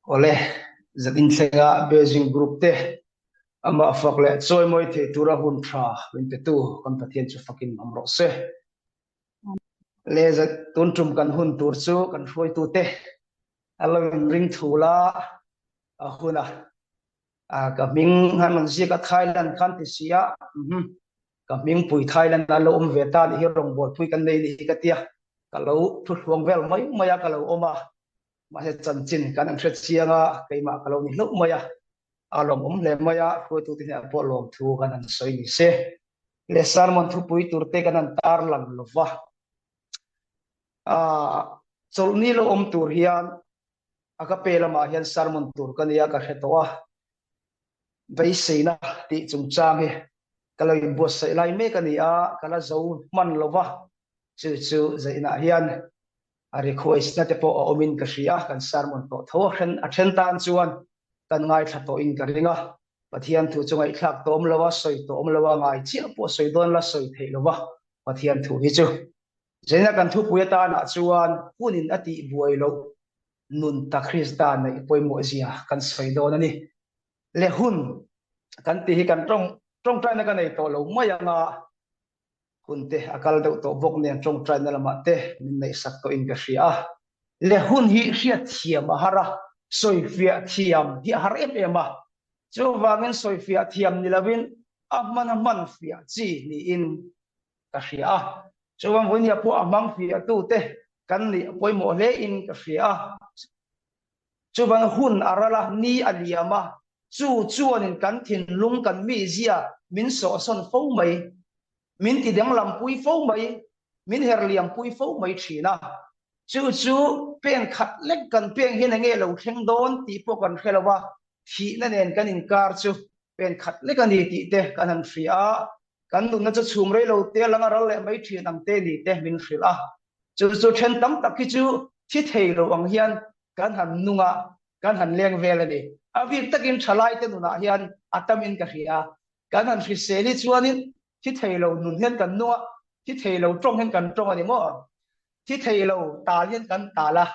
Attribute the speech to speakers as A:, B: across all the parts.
A: Awle, zanin thlenga Beijing Group te amah fak leh chawimawi thei tura hun tha min petu kan Pathian chu fakin awm rawh se. Le tun tum kan hun tur chu kan hruaitute a lo inring thul a, a hun a. Ka hming han rawn ziak a Thailand khan ti si a, ka hmingpui Thailand a lo awm ve ta nih hi rawngbawlpui kan nei nih hi ka tia, ka lo thuhluang vel mai mai a ka lo awm a. Mahse chanchin kan an hre chiang a, keimah ka lo ni hlauh mai a, a lawmawm hle mai a, hruaitute hnenah pawh lawmthu kan han sawi ni se. Le sermon thupui turte kan han tarlang lo va, ah chawlhni lo awm tur hian a ka pe lamah hian sermon tur ka nia ka hre tawh a, beiseina tih chungchang hi ka lo inbuatsaih lai mek a ni a, ka la zo hman lo va, chu chu zainah hian a request na te pawh a awmin ka hria a, kan sermon tawh tho a then a then tan chuan kan ngaithla tawhin ka ring a, Pathian thu chu ngaihthlak tawh awm lo a, sawi tawh awm lo a, ngai chiah pawh sawi dawn la sawi theih lo va, Pathian thu hi chu Zaina kan thupui atanah chuan hunin a tih buai loh nun ta Krista neih pawimawh zia kan sawi dawn a ni. Le hun kan tih hi kan tawng tawngtaina ka nei tawh lo mai ang a, Hun te a kal deuh tawh bawk nen tawngtaina lamah te min neihsak tawhin ka hria a. Le hun hi hriatthiam a har a, sawifiah thiam hi a har em em a. Chuvangin sawifiah thiam ni lovin a hman a hman fiah chi niin ka hria a. Chuvang vawinia pawh a hmang fiahtute kan nih a pawimawh hlein ka hria a. Chuvang hun a ral a, ni a liam a, chu chuanin kan thinlung, kan mizia min sawhsawn fo mai, min ti danglampui fo mai, min herliampui fo mai thin a. Chu chu pen khat lek kan peng hian enge lo thleng dawn tih pawh kan hre lo a, thihna nen kan inkar chu pen khat lek a ni tih te kan han hria a, kan nunna chu chhum rei lo te a lang a ral leh mai thin ang te ni te min hrilh a. Chu chu then tam tak hi chu thi thei lo ang hian kan han nung a, kan han leng vel a ni. A bik takin thalaite nunah hian a tamin ka hria. Kan han hrisel hi chuanin thi thei lo nun hian kan nung a, thi thei lo tawng hian kan tawng a ni maw? Thi thei lo tal hian kan tal a,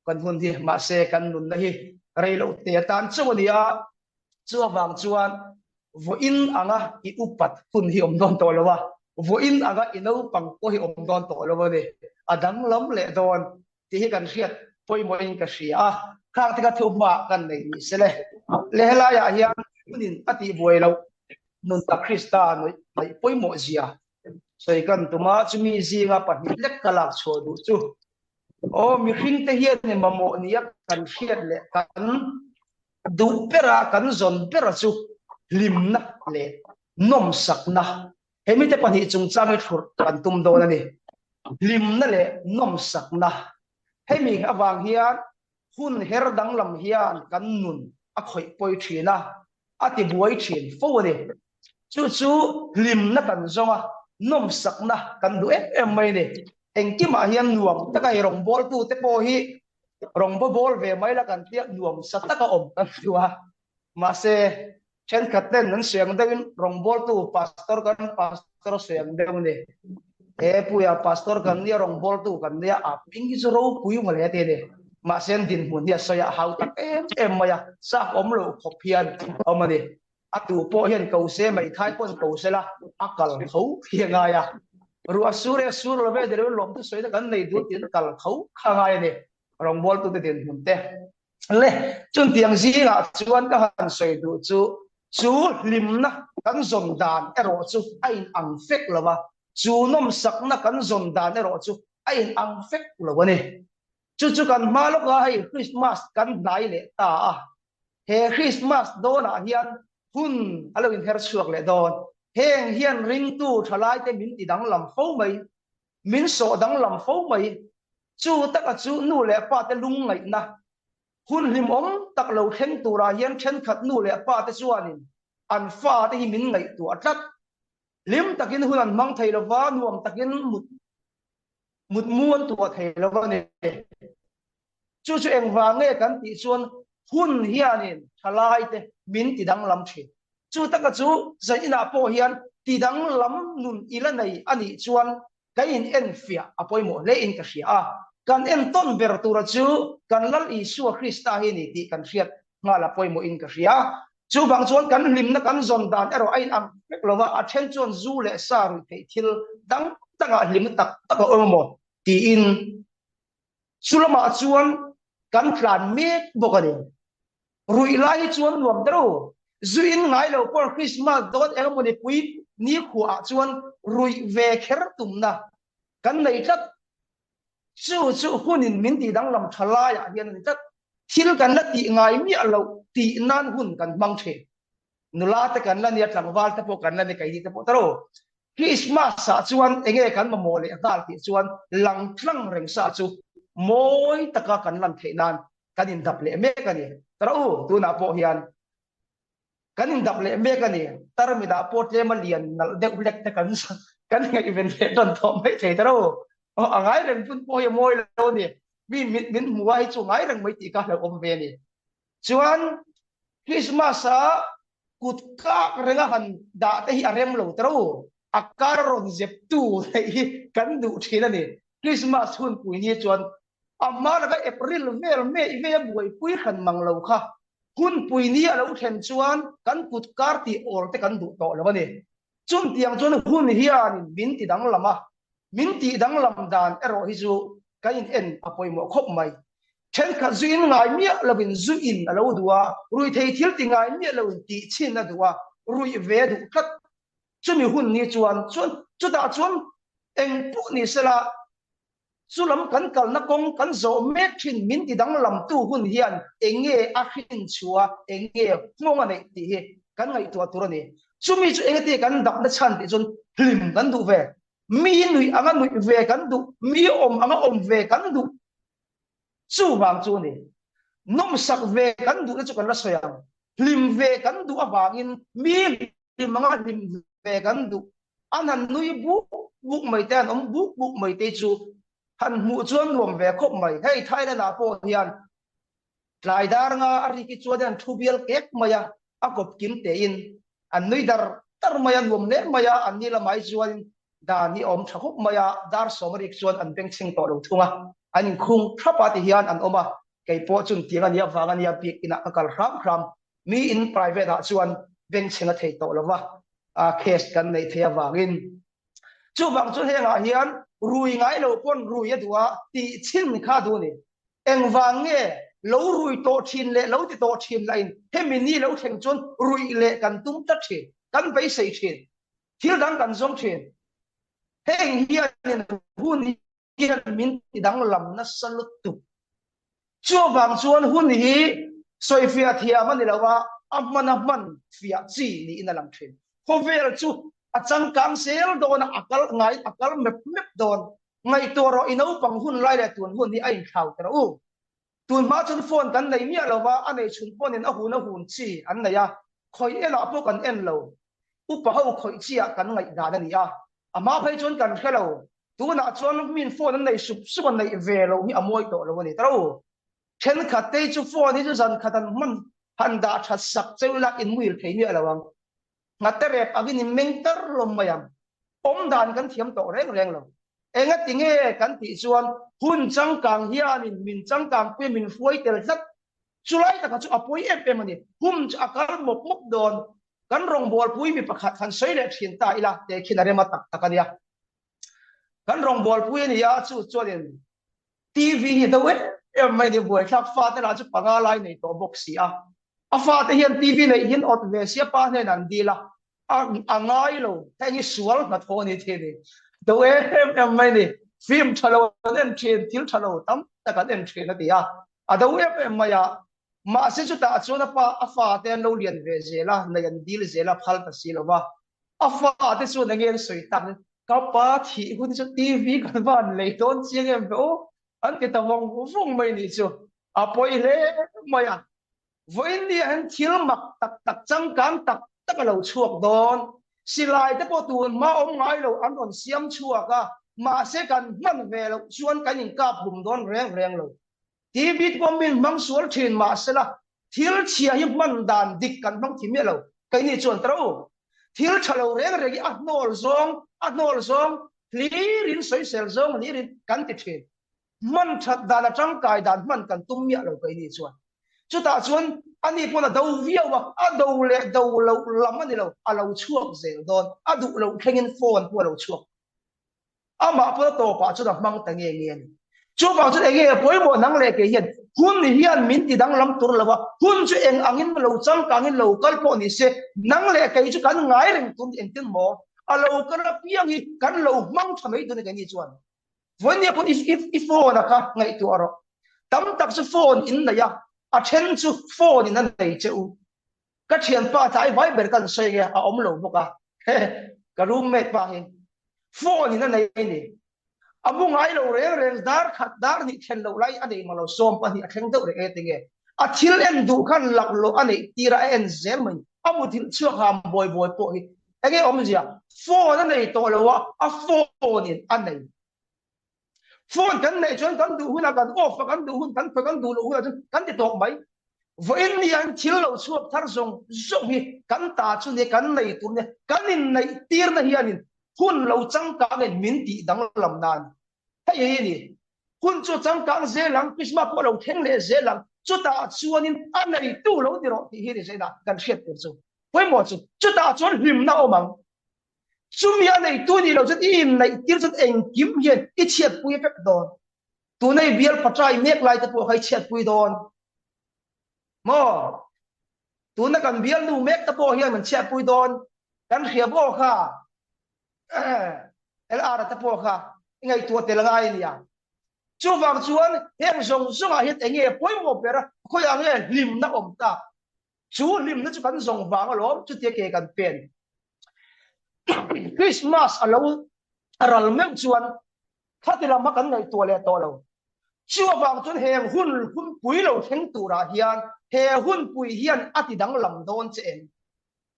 A: kan hun hi mahse kan nunna hi rei lo te atan chauh a ni a. Chu avang chuan vawiin anga i upat hun hi awm dawn tawh lo a, vawiin anga i naupang pawh hi awm dawn tawh lo a ni. A danglam leh dawn tih hi kan hriat pawimawhin ka hria a, khang te kha thu hmaah kan nei ni se le. Le helaiah hian hunin a tihbuai loh nun tak Krista nuih ngaih pawimawh zia sawi kan tum a, chumi zinga pahnih lek ka lak chhuah duh chu aw mihringte hian mamawh nia kan hriat leh kan duh bera kan zawn bera chu hlimna leh nawmsakna. He mite pahnih chungchang hi thlurh kan tum dawn a ni. Hlimna leh nawmsakna. Hemi avang hian hun her danglam hian kan nun a khawih pawi thin a, a ti buai thin fo a ni. Chu chu hlimna kan zawng a, nawmsakna kan duh em em mai a ni. Engkimah hian nuam taka i rawngbawltute pawh hi Rawng bawl ve mai la kan tia nuam sa taka awm kan hmu a, mahse thenkhat ten an sawi ang deuhin rawngbawltu pastor kan pastor a sawi ang deuh a ni. He puia pastor kan nia rawngbawltu kan nia a hming hi chu ropui mawle a ti a ni. Mahse an dinhmun hi a sawi a hau tak em em mai a, chak awm loh khawp hian a awm a ni. A tu pawh hian ko se meithai pawn ko se la a kal tho khi a ngai a. Ruah sur e sur lo ve deuh lawmtu sawina kan nei duh tiin kal tho kha a ngai a ni. Rawngbawltute dinhmun te le chuntiang zingah chuan ka han sawi duh chu chu hlimna kan zawn dan erawh chu a in ang fek lo a, chu nawmsakna kan zawn dan erawh chu a in ang fek lo a ni. Chu chu kan hma lawka hei Christmas kan hnai leh ta a, He Christmas dawnah hian hun a lo inher chhuak leh dawn. Heng hian ringtu thalaite min ti danglam fo mai, min sawh danglam fo mai. Chu taka chu nu leh pate lungngaihna hun hlimawm tak lo thleng turah hian thenkhat nu leh pate chuanin an fate hi min ngaihtuah tlat. Hlim takin hun an hmang thei lova, nuam takin mut mutmu an tuah thei lova ni. Chu chu engvang nge kan tih chuan hun hianin thalaite min ti danglam thin. Chu taka chu zaninah pawh hian ti danglam nun i la nei a nih chuan kan in enfiah a pawimawh hlein ka hria a. Kan entawn ber tura chu kan Lal Isua Krista hi ni tih kan hriat nghal a pawimawhin ka hria. Chuvang chuan kan hlimna kan zawn dan erawh a inang vek lo va, a then chuan zu leh sa ruih theih thil dang dangah hlimna tak tak a awm emaw tiin chu lamah chuan kan tlan mek bawk a ni. Ruih lai hi chuan nuam der u. Zu in ngai lo pawh Krismas dawn eng emaw nipui nikhuaah chuan ruih ve kher tumna kan nei tlat. Chu chu hunin min tih danglam tha laiah hian a ni tlat. Thil kan la tih ngai miah loh tih nan hun kan hmang thin. Nula te kan la nia, tlangval te pawh kan la ni, keini te pawh ta ro. Christmas ah chuan enge kan mamawh leh nghal tih chuan lang tlang reng sa chu mawi taka kan lan theih nan kan indap leh mek a ni. Ta ro u, tunah pawh hian Kan indap leh mek a ni. Tarmit ah pawh tlem a lian nalh deuh hlek te kan kan ngaihven leh tawn tawh mai thei ta ro. Aw a ngai reng phun pawh hi a mawi lo a ni. Mi mit min hmu a hi chu ngai reng mai tih kha hlauhawm ve a ni. Chuan Christmas a kut kak renga han dah te hi a rem lo ta ro. A kar rawn zep tu theih hi kan duh thin a ni. Christmas hunpui ni chuan a hma laka April vel mei vei a buaipui hran mang lo kha Hunpui ni a lo thlen chuan kan kut kar tih awl te kan duh tawh lo a ni. Chumtiang chuan hun hianin min ti danglam a, min tih danglam dan erawh hi chu kan in en a pawimawh khawp mai. Thenkhat zu in ngai miah loin zu in a lo duh a, ruihthei thil ti ngai miah loin tih chhin a duh a, ruih ve a duh tlat. Chumi hun ni chuan chuan chutah chuan eng pawh ni sela, Chu lam kan kalna kawng kan zawh mek thin min ti danglamtu hun hian eng nge a hrin chhuah a, eng nge nghawng a neih tih hi kan ngaihtuah tur a ni. Chumi chu eng ati kan dapna chhan tih chuan hlim kan duh ve, mi nuih anga nuih ve kan duh, mi awm anga awm ve kan duh chuvang chu a ni. Nawmsak ve kan duhna chu kan la sawi ang, hlim ve kan duh avangin mi hlim anga hlim ve kan duh. An han nui buk buk mai te, an awm buk buk mai te chu han hmuh chuan nuam ve khawp mai. Hei Thailand ah pawh hian tlai dar nga a rik hi chuan an thu bial kek mai a, a kawp kim tein an nui dar dar mai a, nuam hle mai a, an ni lamah hi chuan dan hi a awm tha khawp mai a, dar sawm a rik chuan an bengchheng tawh lo thung a, an inkhung thlap a ti hian an awm a, kei pawh chun tiang a nia vang a nia bik inah ka kal hram hram. Mi in private ah chuan bengchheng a thei tawh lo va, case kan neih theih avangin. Chuvang chu hengah hian rui ngai lo pawn rui a duh a, tih chhin kha a duh a ni. Engvang nge lo rui tawh thin leh lo ti tawh thin lahin hemi ni lo thleng chuan ruih leh kan tum tlat thin, kan beisei thin, thil dang kan zawng thin. Heng hianin hun hian min ti danglam nasa lutuk. Chuvang chuan hun hi sawifiah thiam a ni lo a, a hman a hman fiah chi niin a lang thin. Khawvel chu a changkang zel dawn a, a kal ngai a kal mep mep dawn. Ngaihtuah rawh i naupang hun lai leh tun hun hi a inthlau ta rawh u. Tun hma chuan phone kan nei miah lo va, a nei chhun pawnin a hun a hun chi an nei a, khawih enah pawh kan en lo. Upa ho khawih chi ah kan ngaihdan a ni a, a hma phei chuan kan hre lo. Tunah chuan min phone an nei sup sup a, neih ve loh hi a mawi tawh lo a ni ta ro. Thenkhat te chu phone hi chu zan khat an hman han dah that sak cheu ila in muhil thei miah lo ang. Nghate rep angin in meng tar lawm mai ang. Awm dan kan thiam tawh reng reng lo. Engati nge kan tih chuan hun changkang hianin min changkang pui a min hruai tel tlat. Chulai taka chu a pawi em em a ni. Hun chu a kal mawp mawp dawn. Kan rawngbawlpui mi pakhat han sawi leh thin ta ila tehkhin a rem a tak tak a nia. Kan rawngbawlpui a ni a, chu chuanin TV hi a do em em mai a ni. Buaithlak fate lah chu panga lai nei tawh bawk si a. A fate hian TV neih hian awt ve sia pa hnenah an dil a, a ngai lo. Heng hi sual hnathawh a ni thin i. Do em em mai a ni. Film tha lo an en thin, thil tha lo tam tak an en thin a ti a. A do em em mai a. Mahse chutah chuan a pa a fate an lo lian ve zel a, nei an dil zel a phal ta si lo va. A fate chuan enge an sawi tak? Ka pa thih hun chu TV kan va han lei dawn chiang em ve aw an ti ta vawng vawng mai nih chu. A pawi hle mai a. Vawiin ni ah hian thil mak tak tak changkang tak tak a lo chhuak dawn. Silai te pawh tun hma awm ngai lo an rawn siam chhuak a, mahse kan hman ve loh chuan kan inkap hlum dawn reng reng lo. TV te pawh min hmang sual thin mahsela thil chhia hi hman dan dik kan hmang thim miah lo. Keini chuan ta ro. Thil tha lo reng reng hi a hnawl zawng, a hnawl zawng hlirin sawisel zawng hlirin kan ti thin. Hman that dan a tangkai dan hman kan tum miah lo keini chuan. Chutah chuan ani pawn a do viau a, a do leh do loh lam a ni lo, a lo chhuak zel dawn, a duh loh thlengin phone pawh a lo chhuak. Amah pawn a tawpah chuan a hmang ta nge nge a ni. Chuvang chuan enge a pawimawh nang leh kei hian hun hian min ti danglam tur lo a, hun chu eng angin lo changkangin lo kal pawh ni se, nang leh kei chu kan ngai reng tur ni engtin maw? A lo kal apiang hi kan lo hmang tha mai tur a ni keini chuan. Vawinia pawn i phone a kha ngaihtuah rawh. Tam tak chu phone in nei a, a then chu phone in a nei che u. Ka thianpa tlai vai ber kan sawi nge a awm lo bawk a, ka roommate pa hi phone in a nei a ni. A mu ngai lo reng reng dar khat dar hnih thlen loh lai a nei mang lo, 12 a thleng deuh reng e tinge. A thil en duh khan laklawh a neih tir a, a en zel mai. A muthilh chhuak ham bawi bawi pawh hi Enge awmzia? Phone a nei tawh lo a, a phone in a nei. Phone kan neih chuan kan duh hunah kan off a, kan duh hun kan khawi kan duh loh hunah chuan kan ti tawp mai. Vawiin ni hian thil lo chhuak thar zawng zawng hi kan ta chu nia, kan nei tur nia, kan inneih tirna hianin hun lo changkang in min tih danglam nan. Hei hi a ni. Hun chu changkang zel ang, Krismas pawh a lo thleng leh zel ang, chutah chuanin a neitu lo ni rawh tih hi ni zainah kan hriat tur chu. Pawimawh chu chutah chuan hlimna a awm ang. Chumi a neitu nih loh chuan i inneih tir chuan engkim hian i chhiatpui vek dawn. Tuna i bial patrai mek lai te pawh kha i chhiatpui dawn maw? Tuna kan bialnu mek te pawh hian min chhiatpui dawn. Kan hria bawk kha LR te pawh kha i ngaihtuah tel ngai a nia. Chuvang chuan heng zawng zawngah hian enge pawimawh ber a, khawiah nge hlimna awm tak? Chu hlimna chu kan zawng vang alawm, chutia ke kan pen. Christmas a lo ral meuh chuan khati lam a kan ngaihtuah leh tawh lo. Chu avang chuan heng hun hunpui lo thleng turah hian he hunpui hian a ti danglam dawn che em?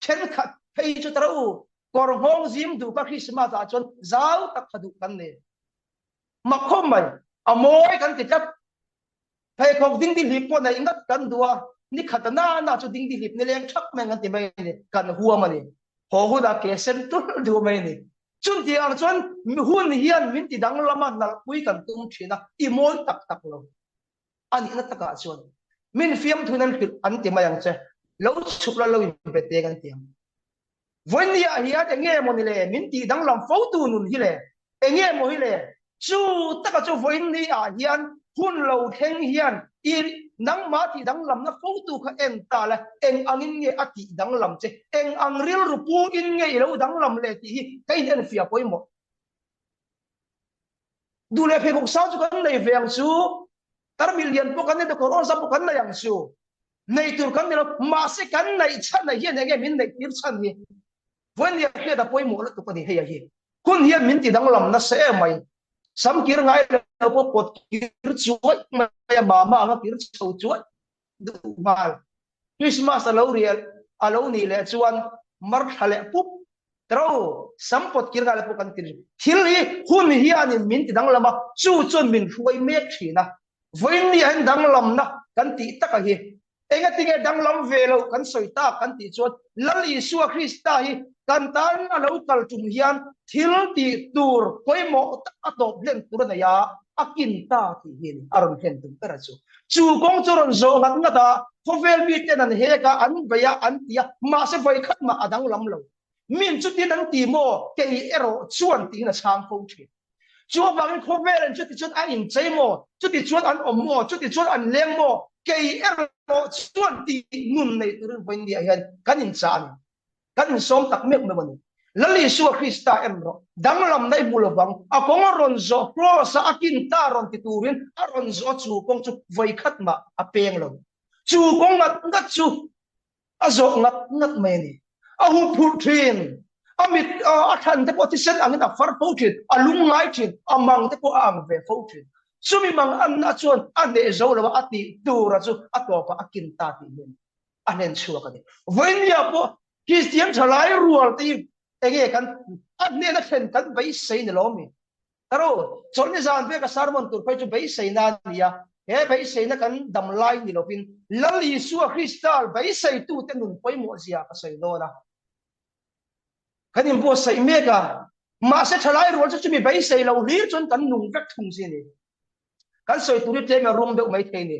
A: Thenkhat phei chu tara u, kawr nghawng zim duh ka Christmas ah chuan zau tak kha duh kan nei. Mak khawp mai, a mawi kan ti tlat. Pheikhawk dingdihlip pawh neih ngat kan duh a, ni khat a na na chu dingdihlip ni leng thak mai an ti mai a ni, kan huam a ni. Haw hunah ke sen tulh duh mai a ni. Chunti ang chuan hun hian min ti danglam a, nalhpui kan tum thin a, i mawi tak tak lo. A nihna takah chuan min fiamthuin an hrilh an ti mai ang che, lo chhuk la lo inbe teng an ti ang. Vawinia hian eng nge maw ni le min tih danglam fo tu nun hi le? Eng nge maw hi le? Chu taka chu vawinia hian hun lo thleng hian i nangmah tih danglamna fo tu kha en ta le, eng angin nge a tih danglam che? Eng ang rilru pu in nge i lo danglam le tih hi ka inenfiah pawimawh. Duh leh pheikhawk sang chu kan nei ve ang chu, tarmit lian pawh kan nei ta, kawr awlsam pawh kan nei ang chu. Nei tur kan ni lo, mahse kan neih chhan ah hian enge min neih tir chhan hi vawiin hriat a pawimawh lutuk a ni hei a hi. Hun hian min ti danglam nasa em mai. Sam kir ngai lo pawh pawt kir chuai mai a, mama anga kir chho chuai duh nghal. Christmas a lo rial a lo nih leh chuan mar thla leh pup tro sam pawt kir ngai lo pawh kan ti thil hi hun hianin min ti danglam a, chu chuan min hruai mek thin a. Vawiin ni ah hian danglamna kan tih taka hi engatinge danglam ve loh kan sawi tak kan tih chuan Lal Isua Krista hi kan tan a lo kal tum hian thil tih tur pawimawh tak a tawp hlen tur a nei a, a kin ta tih hi a ni a rawn hlen tum ber a chu. Chu kawng chu rawn zawh ngat ngat a, khawvel miten an hek a, an bei a, an ti a, mahse vawikhat mah a danglam lo. Min chutin an ti maw? Kei erawh chuan tiin a chhang fo thin. Chu avangin khawvel an chuti chuan a inchei maw? Chuti chuan an awm maw? Chuti chuan an leng maw? Kei erawh chuan tih nun nei turin vawiin hian kan inchah a ni. Kan insawm tak meuh meuh a ni. Lal Isua Krista en rawh, danglamna i hmu lovang, a kawng a rawn zawh, kraws-a a kin ta rawn ti turin a rawn zawh a, chu kawng chu vawikhat mah a peng lo. Chu kawng ngat ngat chu a zawh ngat ngat mai a ni. A huphurh thin, a mit a thlan te pawh thisen angin a far fo thin, a lungngai thin, a mang te pawh a ang ve fo thin. Chumi mang anna chuan a hneh zo lo a, a tih tura chu a tawpah a kin ta tih hi a ni. A hnen chhuak a ni. Vawinia pawh Kristian thalai rual te hi enge kan a hnena thlen kan beisei ni lo mi? Karo, chawlhni zan veka sermon tur phei chu beiseina a ni a, he beiseina kan dam lai ni lovin Lal Isua Krista beiseitute nun pawimawh zia ka sawi dawn a. Kan inbuatsaih mek a, mahse thalai rual chu chumi beisei lo hlir chuan kan nung vek thung si a ni. Kan sawi tur hi tlem a rum deuh mai thei ni.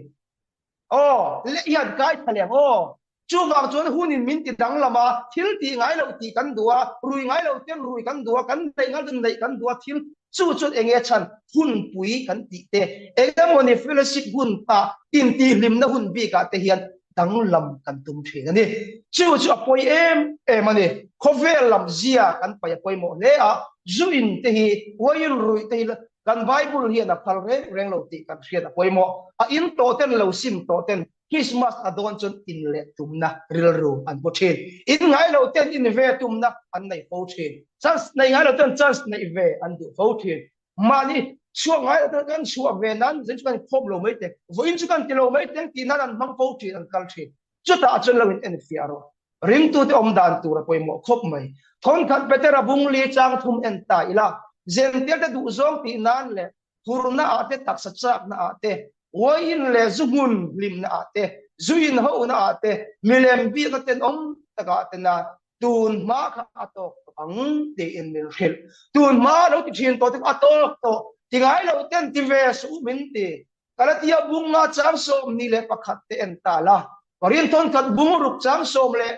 A: Aw, leh hian kai tha leh ang aw. Chuvang chuan hunin min ti danglam a, thil tih ngai loh tih kan duh a, rui ngai lo ten rui kan duh a, kan neih ngai lo neih kan duh a, thil chu chuan eng nge chhan hunpui kan tih te, eng emawni fellowship hun ta intihhlimna hun bikah te hian danglam kan tum thin a ni. Chu chu a pawi em em a ni. Khawvel lam zia kan paih a pawimawh hle a, zu in te hi, uaiin ruih te hi kan Bible hian a phal reng reng lo tih kan hriat a pawimawh. A in tawh ten lo sim tawh ten Christmas a dawn chuan in leh tumna rilru an pu thin. In ngai lo ten in ve tumna an nei fo thin. Chance nei ngai lo ten chance neih ve an duh fo thin. Mahni chhuak ngai lo ten kan chhuah ve nan zin chu kan inkhawm lo mai teh, vawiin chu kan ti lo mai teh tih nan an hmang fo thin, an kal thin. Chutah chuan lo in enfiah rawh. Ringtute awm dan tur a pawimawh khawp mai. Thawnkhat Petera bung li chang thum en ta ila, Zentilte duhzawng tih nan leh Hurna ah te, taksa chakna ah te, uaiin leh zu hmun hlimna ah te, zu in hohna ah te, milem biakna tenawm takah te na tun hma kha a tawk tawh ang tiin min hrilh. Tun hma lo ti thin tawh te kha a tawk tawh, ti ngai lo ten ti ve suh u min ti. Galatia bunga chang 21 te en ta la, Korinthon khat bung ruk chang sawm leh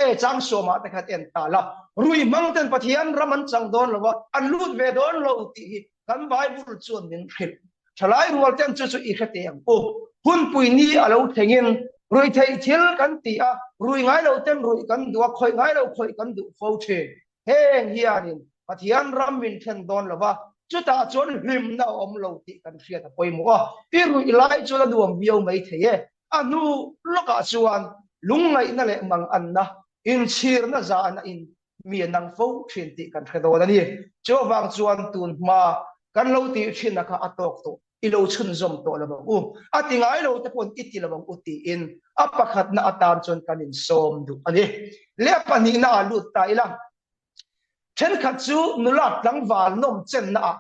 A: E chang sawmah te khan en ta la, rui hmang ten Pathian ram an chang dawn lo a, an lut ve dawn lo tih hi kan Bible chuan min hrilh. Thalai rual ten chu chu i hre teh ang u. Hunpui ni a lo thlengin rui theih thil kan ti a, rui ngai lo ten ruih kan duh a, khawih ngai lo khawih kan duh fo thin. Heng hianin Pathian ram min thlen dawn lo va, chutah chuan hlimna a awm lo tih kan hriat a pawimawh a, i ruih lai chuan a nuam viau mai thei e. A hnu lawkah chuan lungngaihna leh manganna, inchhirna zahna in mi a nang fo thin tih kan hre dawn a ni. Chuvang chuan tun hma kan lo tih thinna kha a tawk tawh, i lo chhunzawm tawh lo ang u, a ti ngai lo te paw'n i ti lo ang u tiin a pakhatna atan chuan kan insawm duh a ni. Leh a pahnihna ah lut ta ila, thenkhat chu nula tlangval nawm chenna ah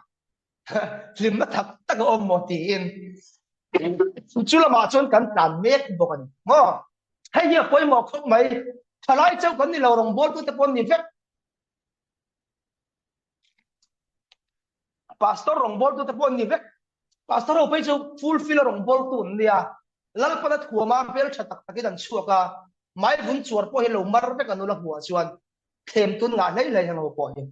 A: hlimna tak tak a awm maw tiin chu lamah chuan kan tlan mek bawk a ni maw. Hei hi a pawimawh khawp mai, thalai chauh kan ni lo, rawngbawltute pawh an ni vek. Pastor rawngbawltute pawh an ni vek. Pastor ho phei chu full fill a rawngbawltu an nia. Lalpana thuama hmeltha tak takin an chhuak a, mai vun chuar pawh hi lo mar vek an ula hmuah chuan thlem tun ngah hlei hlei heng ho pawh hi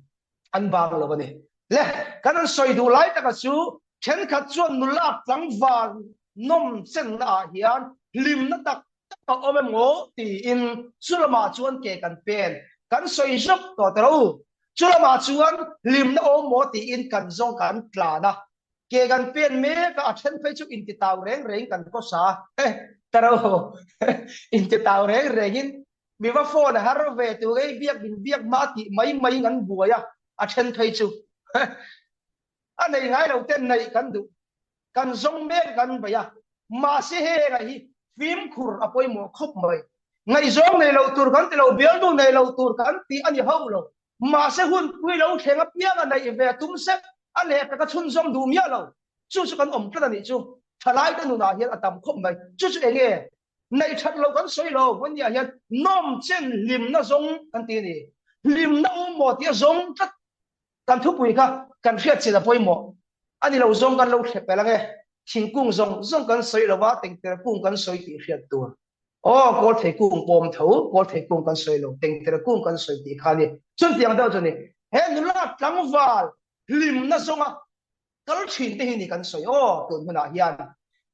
A: an bang lo a ni. Le, kan an sawi duh lai taka chu thenkhat chuan nula tlangval nawm chenna ah hian hlimna tak tak a awm emaw tiin chu lamah chuan ke kan pen kan sawi zawk tawh ta lo. Chu lamah chuan hlimna awm maw tiin kan zawng kan tlan a, ke kan pen mek a, a then phei chu intitau reng rengin kan khawsa a, ta ro intitau reng rengin mi va phone a har ve tur ei biak min biak hma tih mai maiin an buai a, a then phei chu a nei ngai lo ten neih kan duh. Kan zawng mek kan bei a, mahse hengah hi fimkhur a pawimawh khawp mai. Ngaihzawng nei lo tur kan ti lo, bialnu nei lo tur kan ti a ni hauh lo. Mahse hunpui lo thleng apianga neih ve tum sek a lehpek a chhunzawm duh miah lo. Chu chu kan awm tlat a nih chu. Thalaite nunah hian a tam khawp mai. Chu chu eng nge? Neih that lo kan sawi lo, hmania hian nawm chen hlimna zawng kan ti a ni. Hlimna awm maw tia zawng tlat Kan thupui kha kan hriat chin a pawimawh a ni lo zawng kan lo hre pel ange, thingkung zawng zawng kan sawi lo va, tengtere kung kan sawi tih hriat tur. Aw, kawlthei kung pawm tho, kawlthei kung kan sawi lo, tengtere kung kan sawi tih kha a ni. Chutiang deuh chu ni, he nula tlangval hlimna zawnga kal thin te hi ni kan sawi aw tun hmunah hian.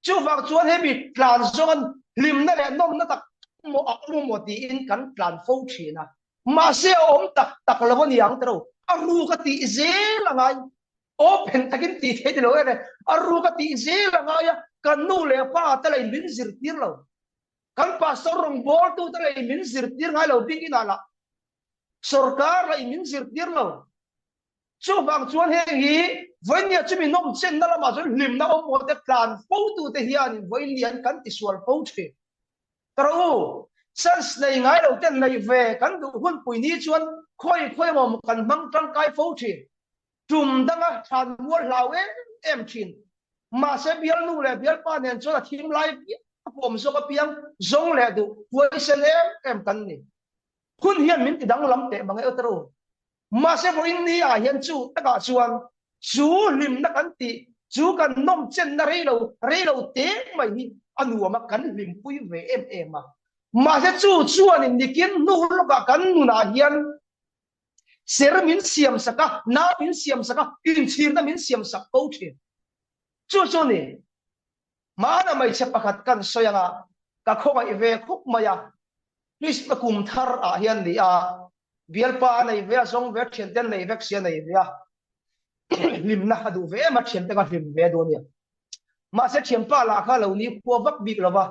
A: Chuvang chuan hemi tlan zawnga hlimna leh nawmna tak maw a awm maw tiin kan tlan fo thin a. Mahse a awm tak tak lo a ni ang tiro, a ruk a tih zel a ngai. Open takin tih theih ni lo em e, a ruk a tih zel a ngai a, kan nu leh pa te lei min zirtir lo. Kan pastor rawngbawltu te lei min zirtir ngai lo bik inah lah sorkar lei min zirtir lo. Chuvang chuan heng hi vawinia chumi nawm chenna lamah chuan hlimna awm maw te tlan fotute hianin vawinia kan tisual fo thin. Ka ro u, chance nei ngai lo ten neih ve kan duh hunpui ni chuan khawi khawi emaw kan hmang tangkai fo thin. Tum danga thlan mual hlau em em thin. Mahse bialnu leh bialpa nen chuan a thim lai viau a pawm zawk apiang zawng leh duh huaisen em em kan ni. Hun hian min ti danglam teh mang e aw. Mahse vawiin ni ah hian chu takah chuan chu hlimna kan tih. Chu kan nawm chenna rei lo rei lo te mai hi a nuam a, kan hlimpui ve em em a. Mahse chu chuanin nikin hnu lawkah kan nunah hian ser min siam sak a, na min siam sak a, inchhirna min siam sak fo thin. Chu chu ni, hmana hmeichhe pakhat kan sawi anga ka khawngaih ve khawp mai a, Krismas kum thar ah hian ni a, bialpa a nei ve a, zawng ve a, thiante an nei vek si a nei ve a, hlimna a duh ve em a, thiante kha hlim ve a duh a nia. Mahse thianpa lah kha a lo nikhua vak bik lo va,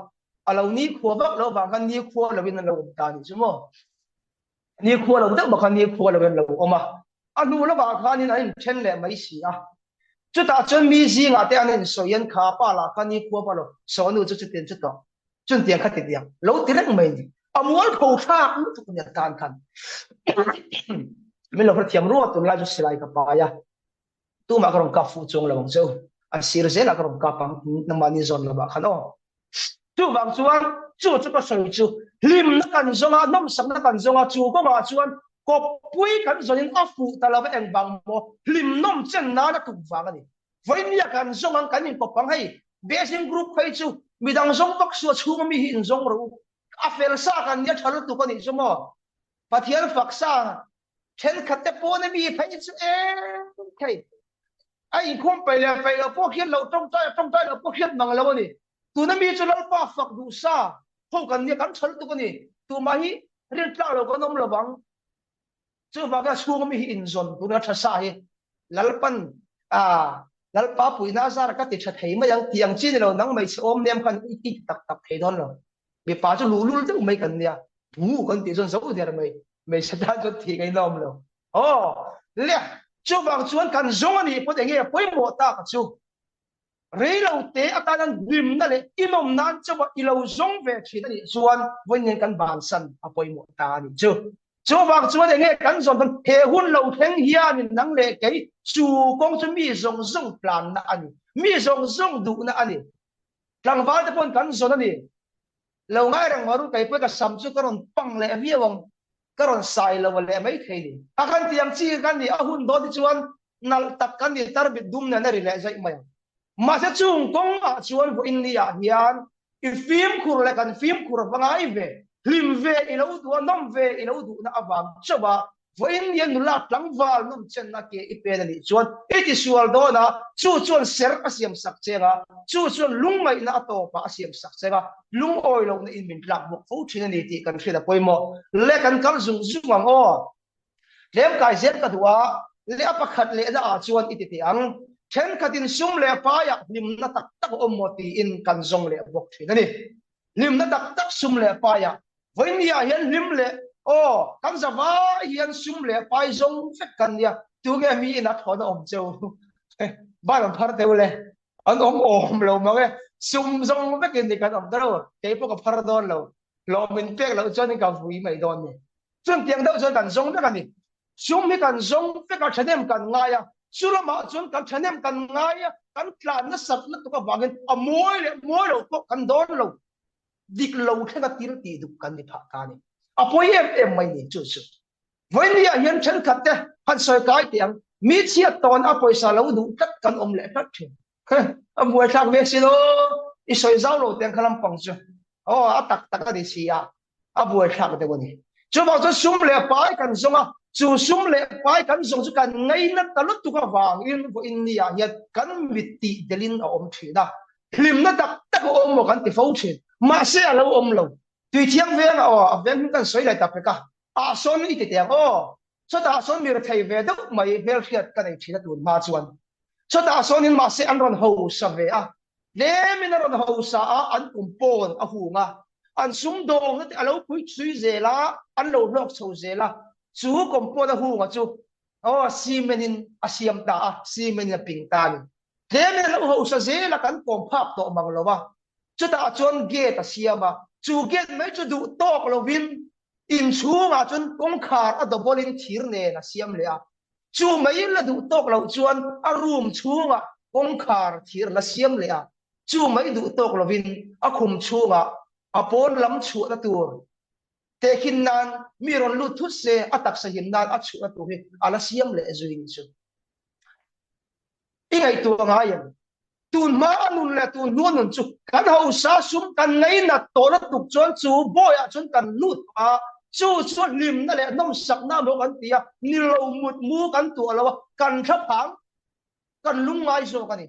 A: a lo nikhua vak loh avang khan nikhua lovin an lo awm ta a nih chu maw. Nikhua lo deuh bawk a, nikhua lovin an lo awm a. A hnu lawkah khanin an inthen leh mai si a. Chutah chuan mi zingah te an insawi an kha pa lah kha nikhua pawh lo saw nu chu chutiang chu tawh chuntiang kha ti diang lo ti reng mai ni. A mualpho thlak lutuk a nia tan khan. Min lo hrethiam ruat tunlai chu silai ka pai a. Tumah ka rawn kap fuh chuang lo ang che u. A sir zelah ka rawn kap ang nangmahni zawn lovah khan aw. Chuvang chuan chu chu ka sawi chu hlimna kan zawng a, nawmsakna kan zawng a, chu kawngah chuan kawppui kan zawnin a fuh ta lo va engvang maw hlim nawm chen nan a tum vang a ni. Vawinia kan zawng ang kan inkawp ang hei Basing group phei chu midang zawng vak suah chhunga mi hi inzawng rawh u. A fel sa kan nia tha lutuk a nih chu maw. Pathian fak sa thenkhat te pawn a mi phei chu eng thei a inkhawm peih leh peih loh pawh khian lo tawngtai a tawngtai loh pawh khian mang lo a ni. Tuna mi chu Lalpa fak duh sa ho kan nia kan tha lutuk a ni. Tumah hi rintlak lo kan awm lovang. Chuvang hian chhunga mi hi inzawn tuna tha sa hi Lalpan a Lalpa puihna a zar ka ti tha thei mai ang tih ang chi ni lo nang hmeichhe awm nem khan i ti tak tak thei dawn lo. Mipa chu luhlul deuh mai kan nia, bu kan tih chuan zo der mai, hmeichhe tan chuan thih ngaihna awm lo. Aw, le, chuvang chuan kan zawng a nih pawh enge a pawimawh tak chu reilo te atana hlimna leh inawm nan chauha i lo zawng ve thin a nih chuan vawiin kan bansan a pawimawh ta a nih chu. Chuvang chuan enge kan zawn dawn he hun lo thleng hianin nang leh kei chu kawng chu mi zawng zawng tlanna a ni, mi zawng zawng duhna a ni. Tlangval te pawn kan zawn a ni. Lo ngai reng maru kei pawh ka sam chu ka rawn pang leh viau ang, ka rawn sai lo leh mai thei ni. A kan ti ang chi kan ni, a hun dawn te chuan nalh tak kan ni tarbit dum nen a ri leh zaih mai ang. Mahse chung kawng ah chuan vawiin ni ah hian i fimkhur leh kan fimkhur va ngai ve, hlim ve i lo duh a, nawm ve i lo duhna avang chauh a Vawiin nia nula tlangval nawm chenna ke i pen a nih chuan i tisual dawn a, chu chuan ser a siam sak cheng a, chu chuan lungngaihna a tawpah a siam sak cheng a, lungawi lohna in min tlak bawk fo thin a ni tih kan hriat a pawimawh. Le kan kal zung zung ang aw. Tlem kai zel ka duh a, le a pakhat lehna ah chuan i ti teh ang. Thenkhatin sum leh paiah hlimna tak tak a awm maw tiin kan zawng leh bawk thin a ni. Hlimna tak tak sum leh paiah Vawinia hian hlim leh aw kan za vai hian sum leh pai zawng vek kan nia tunge mi in a thawn a awm cheu ban an phar teu le an awm awm lo mang e sum zawng vek in ni kan awm ta lo kei pawh ka phar dawn lo hlawm min pek loh chuan ka vui mai dawn ni chun tiang deuh chuan kan zawng vek a ni sum hi kan zawng vek a thahnem kan ngai a chu lamah chuan kan thahnem kan ngai a kan tlan nasat lutuk avangin a mawi leh mawi lo pawh kan dawn lo dik lo thlenga thil tih duh kan ni phah ta a ni. A pawi em em mai ni chu chu. Vawinia hian thenkhat te han sawi kai teh ang, mi chhiat tawn a pawisa lo duh tlat kan awm leh tlat thin. A buaithlak ve si lo, i sawi zau lo teh ang kha lampang chu. Aw, a tak tak a ni si a, a buaithlak deuh a ni. Chuvang chuan sum leh pai kan zawng a, chu sum leh pai kan zawng chu kan ngaina ta lutuk avangin vawiin ni ah hian kan mit tih delhin a awm thin a, hlimna tak tak a awm maw kan ti fo thin. Mahse a lo awm lo. Tuithiang veng ah aw, a veng hming kan sawi leh ta pek a, ah sawn i ti teh ang aw, chutah sawn mi rethei ve deuh mai hmelhriat ka nei thin a tun hma chuan. Chutah sawnin mahse an rawn hausa ve a, Tlemin a rawn hausa a, an kum pawn a hung a, an sumdawngna te a lo pui chui zel a, an lo hlawk chho zel a, chu compound a hunga chu aw cement in a siam ta a, cement in a ping ta a ni. Tlemin a lo hausa zel a, kan kawm phak tawh mang lo a, chutah chuan gate a siam a, chu gate mai chu duh tawk lovin inchhungah chuan kawngkhar a double in thir nen a siam leh a, Chu mai la duh tawk loh chuan a room chhungah kawngkhar thir la siam leh a, chu mai duh tawk lovin a khum chhungah a pawn lam chhuahna tur tehkhin nan mi rawn lut thut se a taksa him nan a chhuahna tur hi a la siam leh zui ni chu. I ngaihtuah ngai em? Tun hma a nun leh tun hnu a nun chu kan hausa sum kan ngainat tawh lutuk chuan chu bawiah chuan kan lut tawh a, chu chu hlimna leh nawmsakna maw kan ti a, ni lo mut mu kan tuah lo a, kan thlaphang kan lungngai zawk a ni.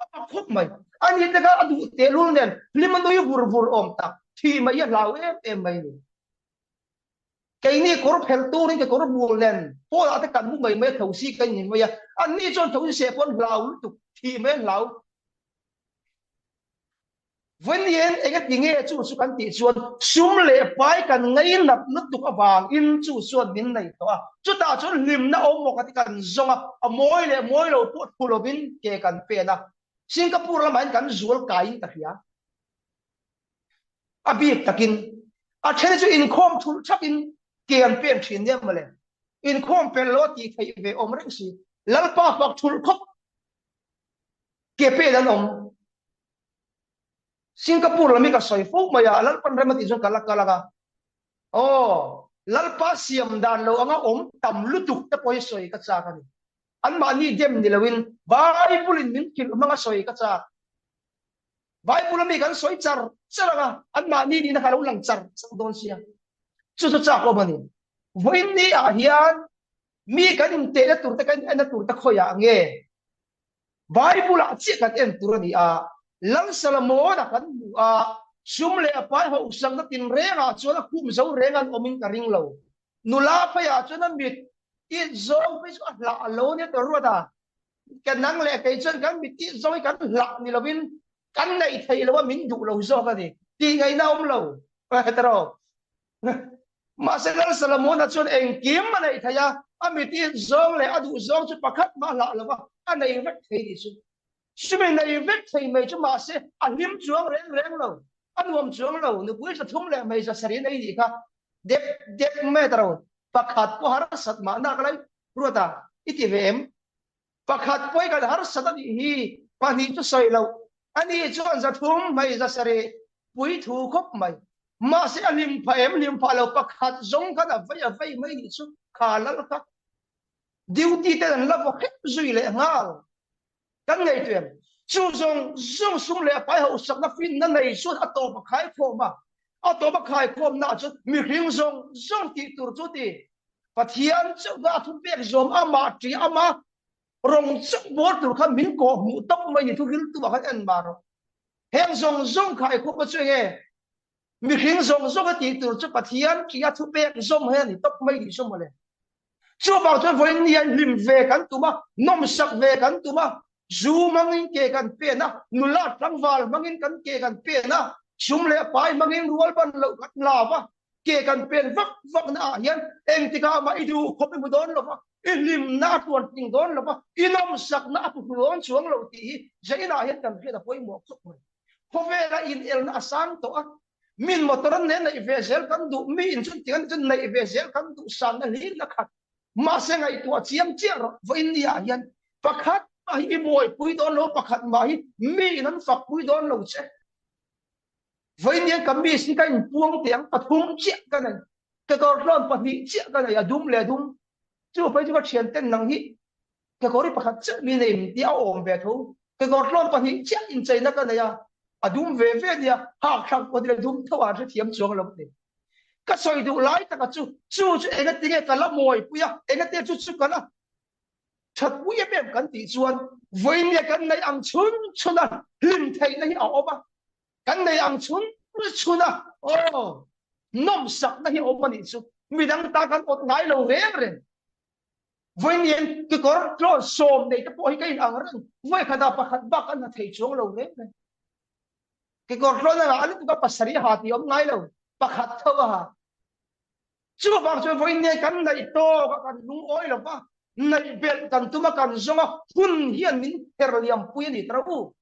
A: A pak khawp mai. Ani te kha a duh tehlul nen hlim a nui vur vur awm tak, thih mai hi a hlau em em mai a ni. Keini kawr phelh turin kekawr bul nen Paul-ah te kan mu mai mai a, thosi kan in mai a, anni chuan thosi seh pawh an hlau lutuk, thih mai an hlau. Vawiin engati nge chu chu kan tih chuan sum leh pai kan ngainat lutuk avangin chu chuan min nei tawh a, chutah chuan hlimna awm maw ka ti kan zawng a, a mawi leh mawi lo pawh thu lovin ke kan pen a, Singapore lamah hian kan zual kaiin ka hria. A bik takin a then chu inkhawm thulh thakin ke an pen thin nia mawle. Inkhawm pel lo a tih theih ve awm reng si. Lalpa fak thulh khawp ke pen an awm. Singapore lam hi ka sawi fo mai a, Lalpan rem a tih chuan ka la kal ang a. Aw, Lalpa siam dan lo anga awm tam lutuk te pawh hi sawi ka chak a ni. Anmahni dem ni loin Bible in min hrilh hmanga sawi ka chak. Bible ami kan sawi char char anga anmahni nihna kha lo lang char char dawn sia. Chu chu chak awm a ni. Vawiin ni ah hian mi kan intehna tur te kan enna tur te khawiah nge Bible ah chiah kan en tur a ni a. Lal Solomon-a kan hmu a, sum leh a pai hauhsakna tinreng ah chuan a khum zo reng an awmin ka ring lo. Nula pheiah chuan a mit it zawng phei chu a hlah a lo nia ta ruat a. Ka nang leh kei chuan kan mit tih zawng hi kan hlah ni lovin kan neih theih lo a min duh lo zawk a ni tih ngaihna awm lo hetero. Mahse Lal Solomona chuan engkim a neih theih a, a mit tih zawng leh a duh zawng chu pakhat mah hlah lo va a nei vek thei nih chu. Chumi nei vek thei mai chu mahse a hlim chuang reng reng lo, a nuam chuang lo, nupui zathum leh hmeichhe sarih nei nih kha dep dep mai a taro pakhat pawh harsat mahna ka lai Ruat a, i ti ve em? Pakhat pawh i kan harsat a nih hi, pahnih chu sawi loh. Ani chuan 300 hmei 700 pui thu khawp mai. Mahse a hlim phah em? Hlim phah lo, pakhat zawng khan a vei a vei mai nih chu kha lal kha. Duty ten an la vaw hrep zui leh nghal. Kan ngaihtuah em? Chu zawng zawng sum leh pai hausakna finna nei chuan a tawp a khaikhawm a, a tawp a khaikhawmna ah chuan mihring zawng zawng tih tur chu ti Pathian chauhna a thupek zawm amah ṭih ama rawng chauh bawl tur khan min kawh hmuh tawp mai ni thuhriltu ah khan en mah rawh. Heng zawng zawng khaikhawmna chu enge? Mihring zawng zawng a tih tur chu Pathian ṭih a thupek zawm hi a ni tawp mai tih chu mawle. Chuvang chuan vawiin ni hian hlim ve kan tum a, nawmsak ve kan tum a, zu hmangin ke kan pen a, nula tlangval hmangin kan ke kan pen a, sum leh pai hmangin rual ban loh kan lau a, ke kan pen vak vak na ah hian engtikah mah i duh khawp i hmu dawn lo va, i hlimna a tuan tling dawn lo va, i nawmsakna a puhlu dawn chuang lo tih hi zainah hian kan hriat a pawimawh khawp mai. Khawvela inelna a sang tawh a, min motor an nen neih ve zel kan duh, mi in chuan tiang chuan neih ve zel kan duh sanna hlir a khat. Mahse ngaihtuah chiang chiah rawh, vawiin ni ah hian pakhat mah hi i buaipui dawn lo, pakhat mah hi mi in an fakpui dawn lo che. Vawiin ni hian kamis hi ka inpuang teh ang, pathum chiah ka nei, kekawr tlawn pahnih chiah ka nei, a dum leh a dum. Chu phei chu ka thianten nang hi Kekawr hi pakhat chiah mi nei min tia a awm ve tho. Kekawr tlawm pahnih chiah incheina ka nei a, a dum ve ve nia, hak thlak pawh nila dum tho a hrethiam chuang lo ni. Ka sawi duh lai taka chu, chu chu engatinge ka la mawipui a, engatinge chu chu ka la thatpui em em kan tih chuan vawinia kan neih ang chhun chhun a hlim theihna hi a awm a, kan neih ang chhun chhun a aw nawmsakna hi a awm a nih chu, midang ta kan awt ngai lo reng reng. Vawiin kekawr tlawn sawm nei te pawh hi ka in ang reng, vawi khatah pakhat bak an ha thei chuang lo reng reng. Kekawr tlawn a ngah lutuk a pasarih ha tih awm ngai lo, pakhat tho a ha. Chuvang chuan vawiin nge kan naih tawk a kan lungawi lo va, naih belh kan tum a kan zawng a, hun hian min her liam pui a ni ta ro.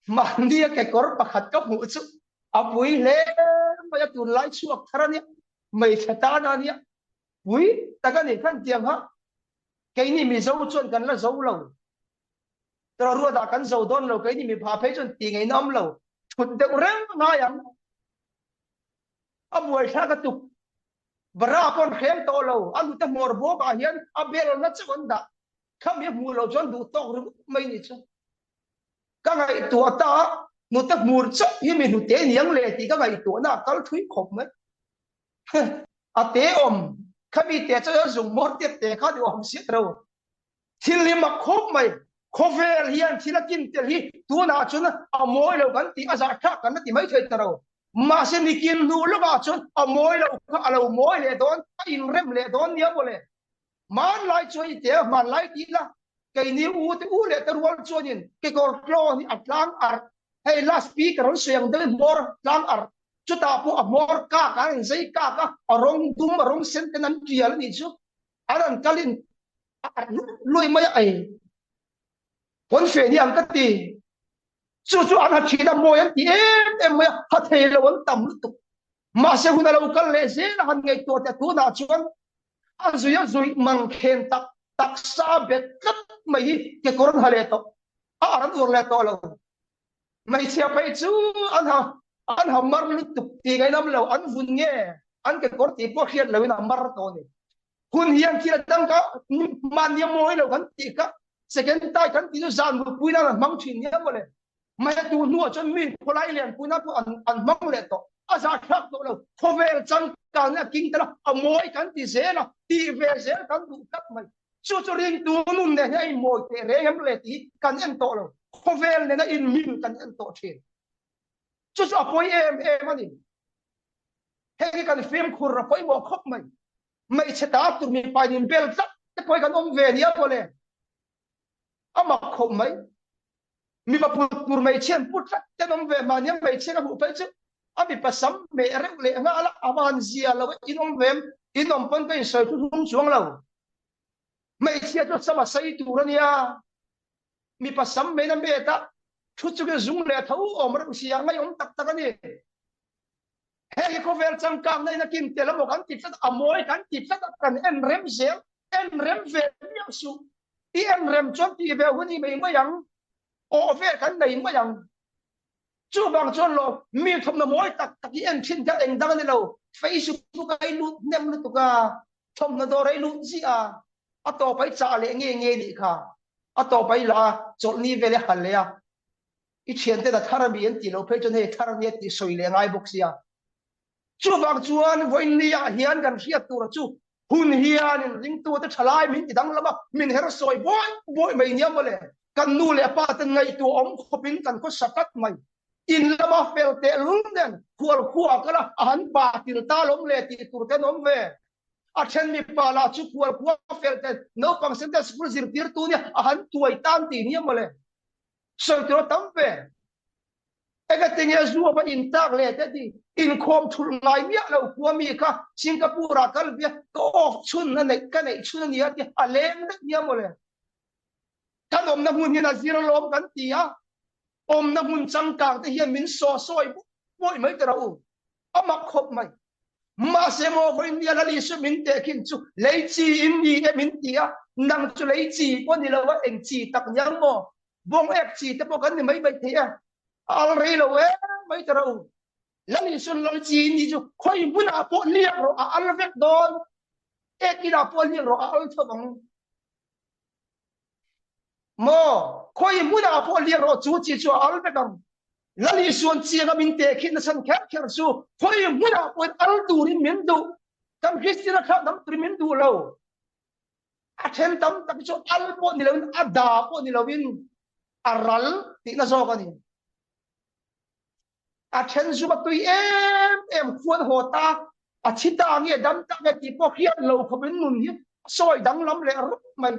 A: Mahnia kekawr pakhat ka hmuh chu a pui hle mai a, tunlai chhuak thar a nia, hmeichhe tan a nia. Pui tak a ni khan tiang ha. Keini Mizo chuan kan la zo lo. Tawh ruatah kan zo dawn lo, keini mipa phei chuan ti ngei na awm lo. Thut deuh reng ngai ang. A buaithlak a tuk. Bara pawn hrem tawh lo. A nute hmawr bawkah hian a belna chauh an dah. Khami a hmuh loh chuan duh tawk ringawt mai ni chu. Ka ngaihtuah ta a, hnute hmur chauh hi mi hnute niang le tih ka ngaihtuahna a kal thui khawp mai. A te awm, khami te chuan zung hmawr tiat te kha duh awm siat ro. Thil hi mak khawp mai, khawvel hian thil a kin tel hi tunah chuan a mawi lo kan tih a zahthlak kan la ti mai thei ta ro. Mahse nikin hnu lawkah chuan a mawi lo kha a lo mawi leh dawn, a inrem leh dawn nia mawle. Hmanlai chuan i tel hmanlai tih la, keini u te u leh te rual chuanin kekawr tlawn hi a tlang arh, hei last speaker an sawi ang deuhin hmawr tlang arh, chutah pawh a hmawr kak an rawn zei kak a, a rawng dum a rawng sen ten an tial a nih chu, an rawn kalin a arh luih luih mai a, ei pawnfe ni ang ka ti, chu chu an ha thin a mawi an ti em em mai a, ha thei lo an tam lutuk, mahse hun a lo kal leh zel a han ngaihtuah teh tunah chuan A zui a zui mangkhen tak taksa bet tlat mai hi kekawr an ha leh tawh a, an uar leh tawh lo. Hmeichhia phei chu an ha an ha mar lutuk tih ngainam lo, an vun nge an kekawr tih pawh hriat loin a mar tawh a ni. Hun hian thil a dang kha mahni a mawi lo kan tih kha second tai kan tih chu zan mutpui nan an hmang thin nia mawle. Hmeitu hnuah chuan mi khawlai lianpuina pawh an an hmang leh tawh. A zahthlak tawh lo. Khawvel changkangna a king tel a, a mawi kan ti zel a, tih ve zel kan duh tlat mai. Chu chu ringtu nun nen hian a inmawi teh reng em le tih hi kan en tawh lo. Khawvel nena inmil kan en tawh thin. Chu chu a pawi em em a ni. Heng hi kan fimkhur a pawimawh khawp mai. Hmeichhe ta tur mipa in inbel tlat te pawh hi kan awm ve nia mawle. A mak khawp mai. Mipa put tur hmeichhia an put tlat te an awm ve mahni a hmeichhia ka hmuh phei chu a mipa sam meh reuh leh nghal a, a van zia lo e, in awm ve em? In awm pawn ka insawi thu hlum chuang lo. Hmeichhia chu sam a sei tur a nia, mipa sam meiin a met a, thu chungin zung leh tho awm reuh sia, ngaihawm tak tak a ni. Heng hi khawvel changkangna in a kin tel emaw kan ti tlat a, mawi kan ti tlat a, kan en rem zel, en rem ve miah suh. I en rem chuan tih ve hun i nei mai ang, awh ve kan nei mai ang. Chuvang chuan lo mi thawmhnaw mawi tak tak i en thin kha eng dang a ni lo, Facebook a i lut hnem lutuk a, thawmhnaw dawr a i lut ziah a, a tawp a i chah leh nge nge nih kha, a tawp a i la a, chawlhni vel i hal leh a, I thianten a thar a mi an tih loh phei chuan hei thar a nia tih sawi leh ngai bawk sia. Chuvang chuan vawiin ah hian kan hriat tura chu hun hian in ringtute thalai min ti danglam a, min her sawi buai buai mai nia mawle. Kan nu leh pa ten ngaihtuah awm khawpin kan khawsa tlat mai. In lama fel teh lul nen khual khua kal a, a han pa til ta lawm le tih tur te an awm ve. A then mipa lah chu khual khua fel ten naupang Sunday school zirtirtu nia a han tuai tan tih nia mawle. Sawi tur a tam ve. Engatinge zu ava in tak leh te ti inkhawm thulh ngai miah lo khua mi kha Singapore ah kal via ka off chhun a neih ka neih chhun a nia ti a leng daih nia mawle. Kan awmna hmun hian a zir alawm kan ti a, awmna hmun changkang te hian min saw sawi buai mai ta rawh u. A mak khawp mai. Mahse maw vawiin nia Lal Isua min tehkhin chu lei chi in ni e min ti a, nang chu lei chi pawh ni lo a eng chi tak niang maw? Bawng ek chi te pawh kan ni mai mai thei e, a al rei lo em mai ta rawh u. Lal Isuan lal chi in ni chu khawi hmunah pawh liak rawh a al vek dawn, ek inah pawh liak rawh a al tho ang. Maw? Khawi hmunah pawh liak rawh chu chi chu a al vek ang. Lal Isuan chianga min tehkhin nachhan kher kher chu khawi hmunah pawhin al turin min duh. Kan Kristian a thlak dam turin min duh lo. A then tam tak chu al pawh ni loin a da pawh ni loin a ral tihna zawk a ni. A then zu a tui em em khuan haw ta a thi ta nge dam ta nge tih pawh hriat lo khawpin nun hi a sawi danglam leh rup mai.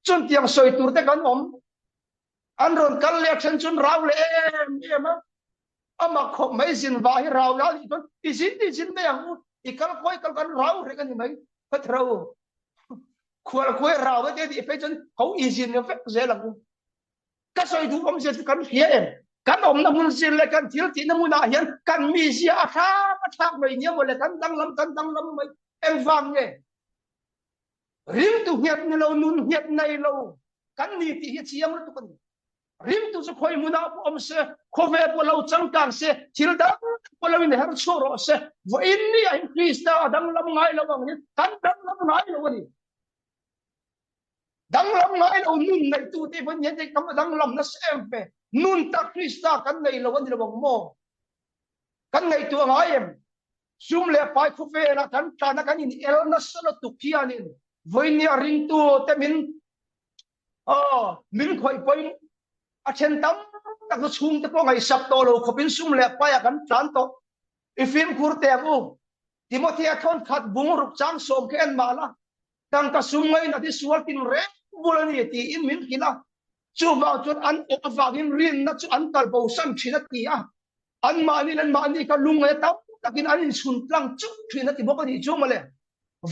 A: Chuntiang sawi tur te kan awm. An rawn kal leh a then chuan rau leh em em a. A mak khawp mai zin vah hi rau la nih chuan i zin i zin mai ang u. I kal khawi kal kan rau reng a ni mai. Ka rau. Khual khuai rau te tih phei chuan ho i zin vek zel ang u. Ka sawi duh awmzia chu kan hria em? Kan awmna hmun zir leh kan thil tihna hmunah hian kan mizia a thlak a thlak mai nia mawle kan danglam kan danglam mai. Engvang nge? Ringtu nghet ni lo, nun nghet nei lo kan ni tih hi chiang lutuk a ni. Ringtu chu khawi hmunah pawh awm se, khawvel pawh lo changkang se, thil dang pawh lo inher chhuak rawh se, vawiin ni ah hian Krista a danglam ngai lo ang hi kan danglam ngai lo a ni. Danglam ngai lo nun neihtute pawhin hian hei kam a danglam nasa em ve. Nun tak Krista kan nei lo a ni lo ang maw? Kan ngaihtuah ngai em? Sum leh pai khawvelah kan tlana kan in el nasa lutuk hianin vawinia ringtute min aw min khawih pawhin a then tam tak chu chhungte pawh ngaihsak tawh lo khawpin sum leh paiah kan tlan tawh. I fimkhur teh ang u. Timothea thawnkhat bung ruk chang sawm kha en mah la, tangka sum ngainat hi sual tin reng bul a ni tiin min hrilh a. Chuvang chuan an awh avangin rinna chu an kal bosan thin a ti a. Anmahni leh anmahni kha lungngaih tam takin an inchhun tlang chuk thin a ti bawk a nih chu mawle.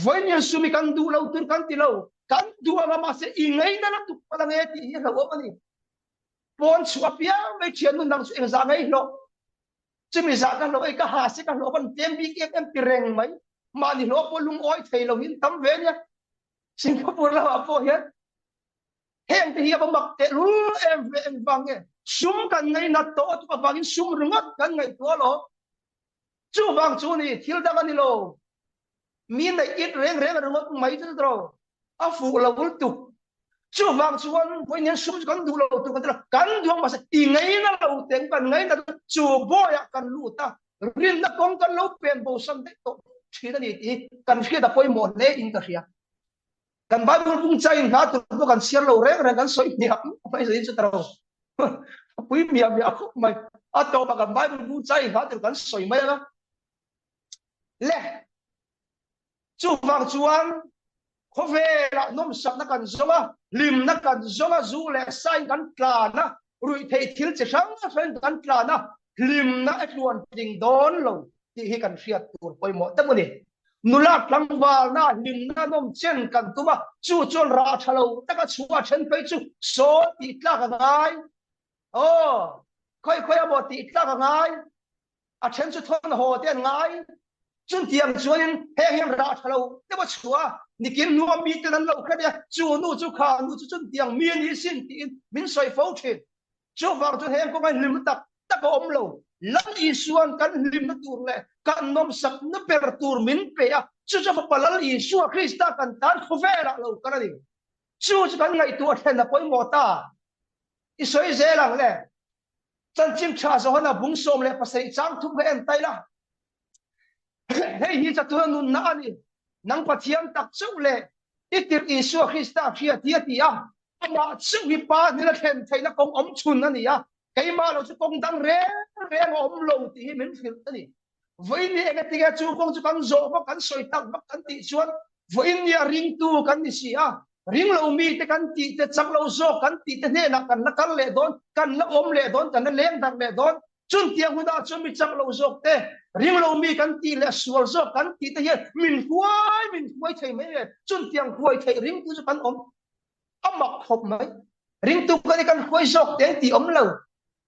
A: Vawiin sum hi kan duh lo tur kan ti lo, kan duh anga mahse i ngaina lutuk palh ange tih hi hlauhawm a ni. Pawn chhuah apiang mai thian nun dang chu engzah ngei hlawh. Chumi zah ka hlawh ei ka ha se ka hlawh van tlem bik em em ti reng mai. Mahni hlawh pawh lungawi thei lo hi an tam ve ania. Singapore lamah pawh hian heng te hi a va mak teh lul em ve engvang nge sum kan ngainat tawh a tuk avangin sum ringawt kan ngaihtuah lo. Chuvang chu ni thil dang a ni lo. Mi neih it reng reng ringawt mai chu tawh a fuh lo lutuk. Chuvang chuan vawiin hian sum chu kan duh lo tur kan ti lo. Kan duh ang mahse i ngaina lo teng kan ngaina chu bawiah kan lut a, rinna kawng kan lo pen bosan daih tawh thin a ni tih hi kan hriat a pawimawh hle in ka hria. Kan Bible bung chain hla tur pawh kan chhiar lo reng reng kan sawi hmiah mai zain chu ta ro. A pui miah miah khawp mai. A tawpah kan Bible bung chain hla tur kan sawi mai anga. Le chuvang chuan khawvelah nawmsakna kan zawng a, hlimna kan zawng a, zu leh sain kan tlan a, ruihtheih thil chi hrang hrangin kan tlan a, hlimna a tluan tling dawn lo tih hi kan hriat tur pawimawh tak a ni. Nula tlangvalna hlimna nawm chen kan tum a, chu chuan rah tha lo taka chhuah then phei chu sawn tih tlak a ngai. Aw, khawi khawi a maw tih tlak a ngai. A then chu thawn haw te an ngai. Chutiang chuanin heng hian rah tha lo deuh a chhuah a, nikin hnua miten an lo hre mai a, chu nu chu kha nu chu chutiang mi a ni sin tiin min sawi fo thin. Chuvang chuan heng kawnga hlim tak tak a awm lo. Lal Isua'n kan hlimna tur leh kan nawmsakna ber tur min pe a, chu chu Fapa Lal Isua Krista kan tan khawvelah lo kal a ni. Chu chu kan ngaihtuah thlen a pawimawh ta. I sawi zel ang le. Chanchin tha Johana bung 17 chang thum kha en tai la. Hei hi chatuna nunna a ni. Nang Pathian tak chauh leh i tirh Isua Krista hria ti a ti a. Amah chauh hi Pa hnena thlen theihna kawng awm chhun a ni a. Keimah lo chu kawng dang reng reng a awm lo tih hi min hrilh a ni. Vawiin ni engatinge chu kawng chu kan zawh vak, kan sawi tak vak kan tih chuan vawiin nia ringtu kan ni si a, ring lo mite kan tih te, chak lo zawk kan tih te hnenah kan la kal leh dawn, kan la awm leh dawn, kan la leng darh leh dawn. Chuntiang hunah chuan mi chak lo zawk te, ring lo mi kan tih leh sual zawk kan tih te hian min huai min huai thei mai e. Chuntiang huai theih ringtu chu kan awm a mak khawp mai. Ringtu kan hi kan huai zawk teng tih awm lo.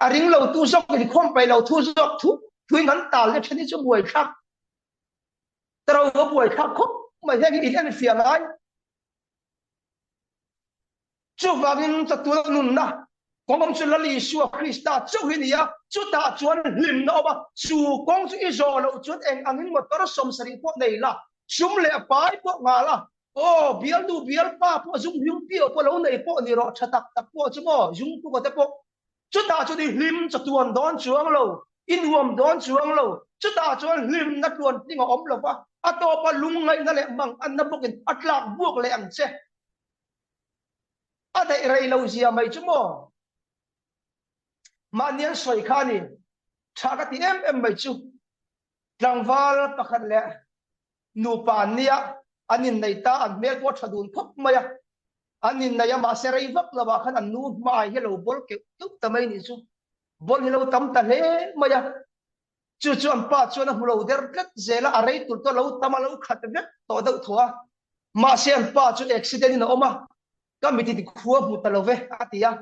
A: A ring lo tu zawk in khawm paih lo thu zawk thu thuin kan tal le then hi chu buai thlak. Taro a buai thlak khawp mai heng hi in en fiah ngai. Chuvangin chatuan nunna kawng awm chu Lal Isua Krista chauh hi ni a, chutah chuan hlimna awm a, chu kawng chu i zawh loh chuan eng angin motor 70 pawh nei la, sum leh pai pawh nghal a, aw bialnu bialpa pawh zum hlim piau pawh lo nei pawh ni rawh, tha tak tak pawh chu maw zum puk te pawh chutah chuan i hlim chatuan dawn chuang lo, i nuam dawn chuang lo, chutah chuan hlimna tluan tling a awm lo va, a tawpa lungngaihna leh manganna bawkin a tlak buak leh ang che. A daih rei lo zia mai chu maw? Mahni an sawi kha a ni. Tha ka ti em em mai chu. Tlangval pakhat leh nupa an nia, an inneih ta, an hmel pawh a tha dun khawp mai a. An inneih a, mahse rei vak lovah khan an nu hmai hi a lo bawl keuh keuh ta mai nih chu. Bawl hi lo tam ta hle mai a. Chu chu an pa chuan a hmu lo der tlat zel a, a rei tur chu a lo tam a, lo khat vek tawh deuh thaw a. Mahse an pa chu accident in a awm a, ka mit in khua hmu ta lo ve a ti a.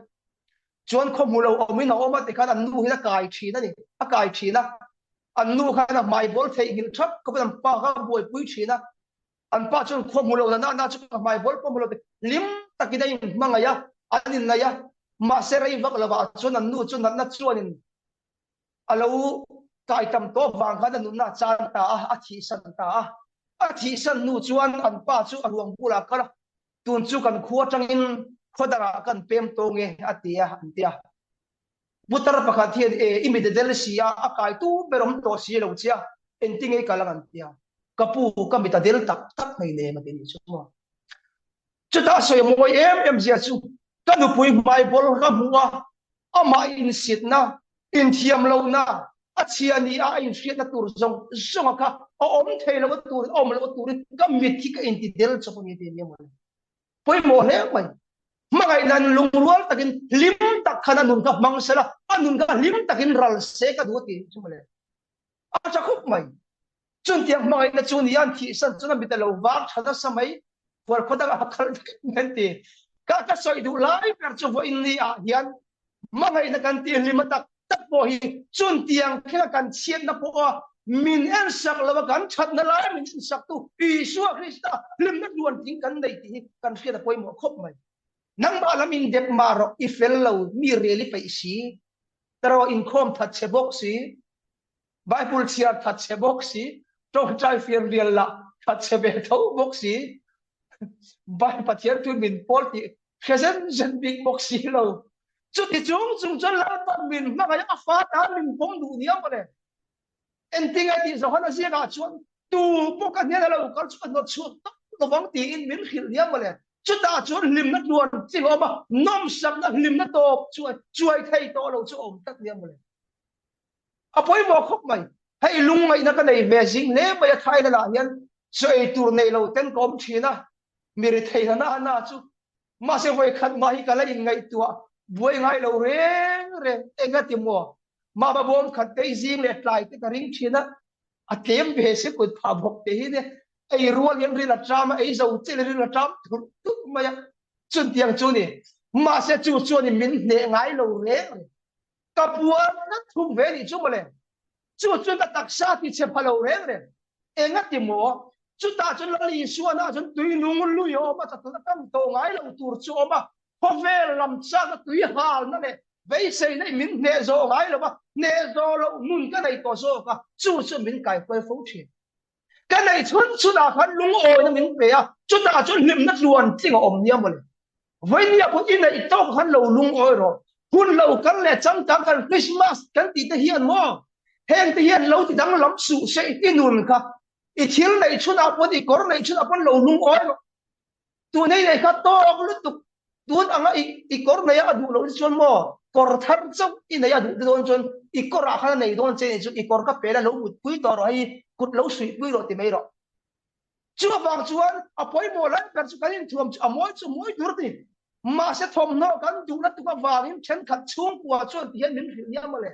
A: Chuan khaw hmu lo awmin a awm a tikhan an nu hian a kai thin a ni, a kai thin a. An nu khan a hmai bawl theihnghilh thap khawpin an pa kha a buaipui thin a. An pa chuan khua hmu lo na na chu ka hmai bawl pawh hmu lo ti hlim takin a inhmangaih a, an inneih a. Mahse rei vak lovah chuan an nu chu natna chuanin a lo kai tam tawh vang khan a nunna a chan ta a, a thihsan ta a. A thihsan hnu chuan an pa chu a ruang bulah a kal a. Tun chu kan khua atangin khaw dangah kan pem tawng e a ti a, an ti a. Putar pakhat hian e i mit a del si a, a kai tu ber awm tawh si lo che a, engtinge i kal ang an ti a. Ka pu, ka mit a del tak tak hleinem a ti nih chu maw. Chutah sawi mawi em em zia chu ka nupui hmai bawl ka hmu a, amah insitna, inthiam lohna, a chhia ni a a inhriatna tur zawng zawnga kha a awm thei lo a turin, a awm lo a turin ka mit hi ka inti del chawp a ni ti a nia mawle. Pawimawh hle mai. Hmangaihna an lungrual takin hlim tak khan a nun kha hmang sela, a nun kha hlim takin ral se ka duh a ti nih chu mawle. A tha khawp mai. Chuntiang hmangaihna chu ni an thihsan chuan a mit a lo vang tha nasa mai. Khualkhaw dangah a kal vek an ti. Ka ka sawi duh lai ber chu vawiin ni ah hian hmangaihna kan tih hlima tak tak pawh hi chuntiang thlenga kan chhiatna pawha min ensak lova kan thatna lai min ensaktu Isua Krista hlimna tluantling kan nei tih hi kan hriat a pawimawh khawp mai. Nangmah lam indep mah rawh i fel lo mi rel i peih si, taraw inkhawm that che bawk si, Bible chhiar that che bawk si, tawngtai fianrial lah that che ve tho bawk si, Bai Pathian thu min pawl tih hre zen zen bik bawk si lo. Chuti chung chung chuan Lalpan min hmangaih a fa tan min pawm duh nia mawle. Engtinge tih Johana ziakah chuan tu pawh ka hnen a lo kal chu ka hnawt chhuak tak lovang tiin min hrilh nia mawle. Chutah chuan hlimna tluan tling a awm a, nawmsakna hlimna tawp chuan chuai thei tawh lo chu a awm tlat nia mawle. A pawimawh khawp mai. Hei lungngaihna ka nei ve zing hle mai a Thailand ah hian chaw ei tur nei lo ten ka awm thin a, mi rethei hna hna chu mahse vawi khat mah hi ka la inngaihtuah buai ngai lo reng reng. Engati maw? Mama bawm khat te i zing leh tlai te ka ring thin a, a tlem ve se kut phah bawk te hi nia. Ei rual hian ril a ṭam a, ei zo chiah in ril a ṭam thurh thurh mai a, chutiang chu ni. Mahse chu chuanin min hneh ngai lo reng reng. Ka puar tlat thung ve nih chu mawle. Chu chuan ka taksa ti chhe pha lo reng reng. Engati maw? Chutah chuan Lal Isuana ah chuan tui nung lui a awm a, chatuan a tam tawh ngai lo tur chu a awm a. Khawvel lam chakna tui halna leh beiseina in min hneh zawh ngai lo va, hneh zawh loh nun ka nei tawh zawk a, chu chu min kaihruai fo thin. Ka nei chhun chhun ah khan lungawina min pe a, chutah chuan hlimna tluan tling a awm nia mawle. Vawinia pawh i neih tawk khan lo lungawi rawh. Hun lo kal leh changkang kan Christmas kan tih te hian maw heng te hian lo ti danglam suh se i nun kha i thil neih chhun ah pawn i kawr neih chhun ah pawn lo lungawi rawh. Tun hei nei kha tawk lutuk tun anga i i kawr nei a duh loh te chuan maw kawr thar chauh i nei a duh te dawn chuan i kawr ah khan a nei dawn che nih chu i kawr ka pel a lo mutpui tawh rawh hei kut lo suihpui rawh ti mai rawh. Chu avang chuan a pawimawh lai ber chu kan inthuam chu a mawi chu mawi tur a ni. Mahse thawmhnaw kan duhna tuk avangin thenkhat chhungkua chuan ti hian min hrilh nia mawle.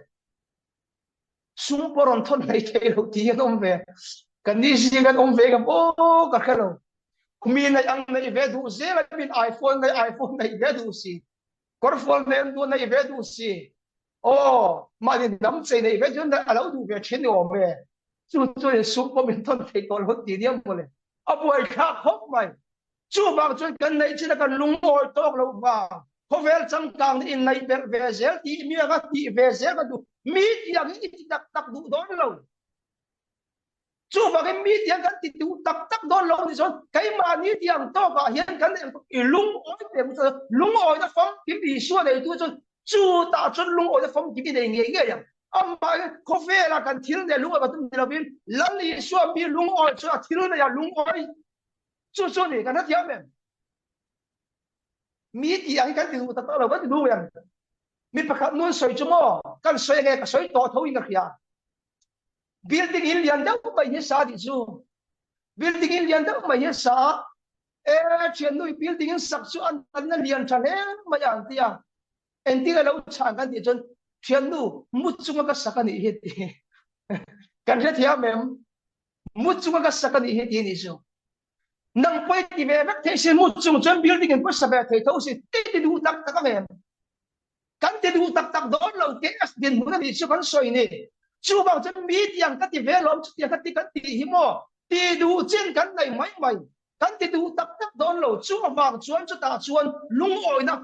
A: Sum pawh rawn thawn hlei thei lo tih hian awm ve. Kan ni zing an awm ve ngam aw ka hre lo. Mi neih ang neih ve duh zel a min iPhone neih iPhone neih ve duh si. Kawrfual neih an duh neih ve duh si. Aw mahni hnam chei neih ve chuan a lo duh ve thin ni awm e. Chu chuan sum pawh min thawn thei tawh lo ti nia mawle. A buaithlak khawp mai. Chuvang chuan kan neih chin a kan lungawi tawk lo vang. Khawvel changkang nih in neih berh ve zel tih mi anga tih ve zel ka duh. Mi tiang hi i ti tak tak duh dawn lo. Chuvangin mi tiang kan ti duh tak tak dawn lo ni chuan keimahni tiang tawkah hian kan eng i lungawi ve mu chuan lungawina famkim Isua neitu chuan chutah chuan lungawina famkim i nei ngei ngei ang. Amah khawvela kan thil nei lungawi ka tum ni lovin Lal Isua mi lungawi chuan a thil neia lungawi Chu chu ni kan hrethiam em? Mi tih ang hi kan ti duh tak tak lo, kan ti duh em? Mi pakhat nun sawi chu maw kan sawi ange ka sawi tawh tho in ka hria. Building in lian deuh mai hi sa tih chu. Building in lian deuh mai hi sa a e thiannu i building in sak chu an na lian tha hle mai ang tia. Engtin a lo chhan kan tih chuan thiannu mu chunga ka sak anih hi ti. Kan hrethiam em? Mu chunga ka sak a nih hi ti nih chu. Nang pawh i ti ve vek thei si, mu chung chuan building in pawisa ve thei tho si, i ti duh tak tak ang em? Kan ti duh tak tak dawn lo KS dinhmun a nih chu kan sawi ni. Chuvang chuan mi tiang ka ti ve lawm chutiang ka ti kan tih hi maw ti duh chin kan nei mai mai. Kan ti duh tak tak dawn lo. Chuvang chuan chutah chuan lungawina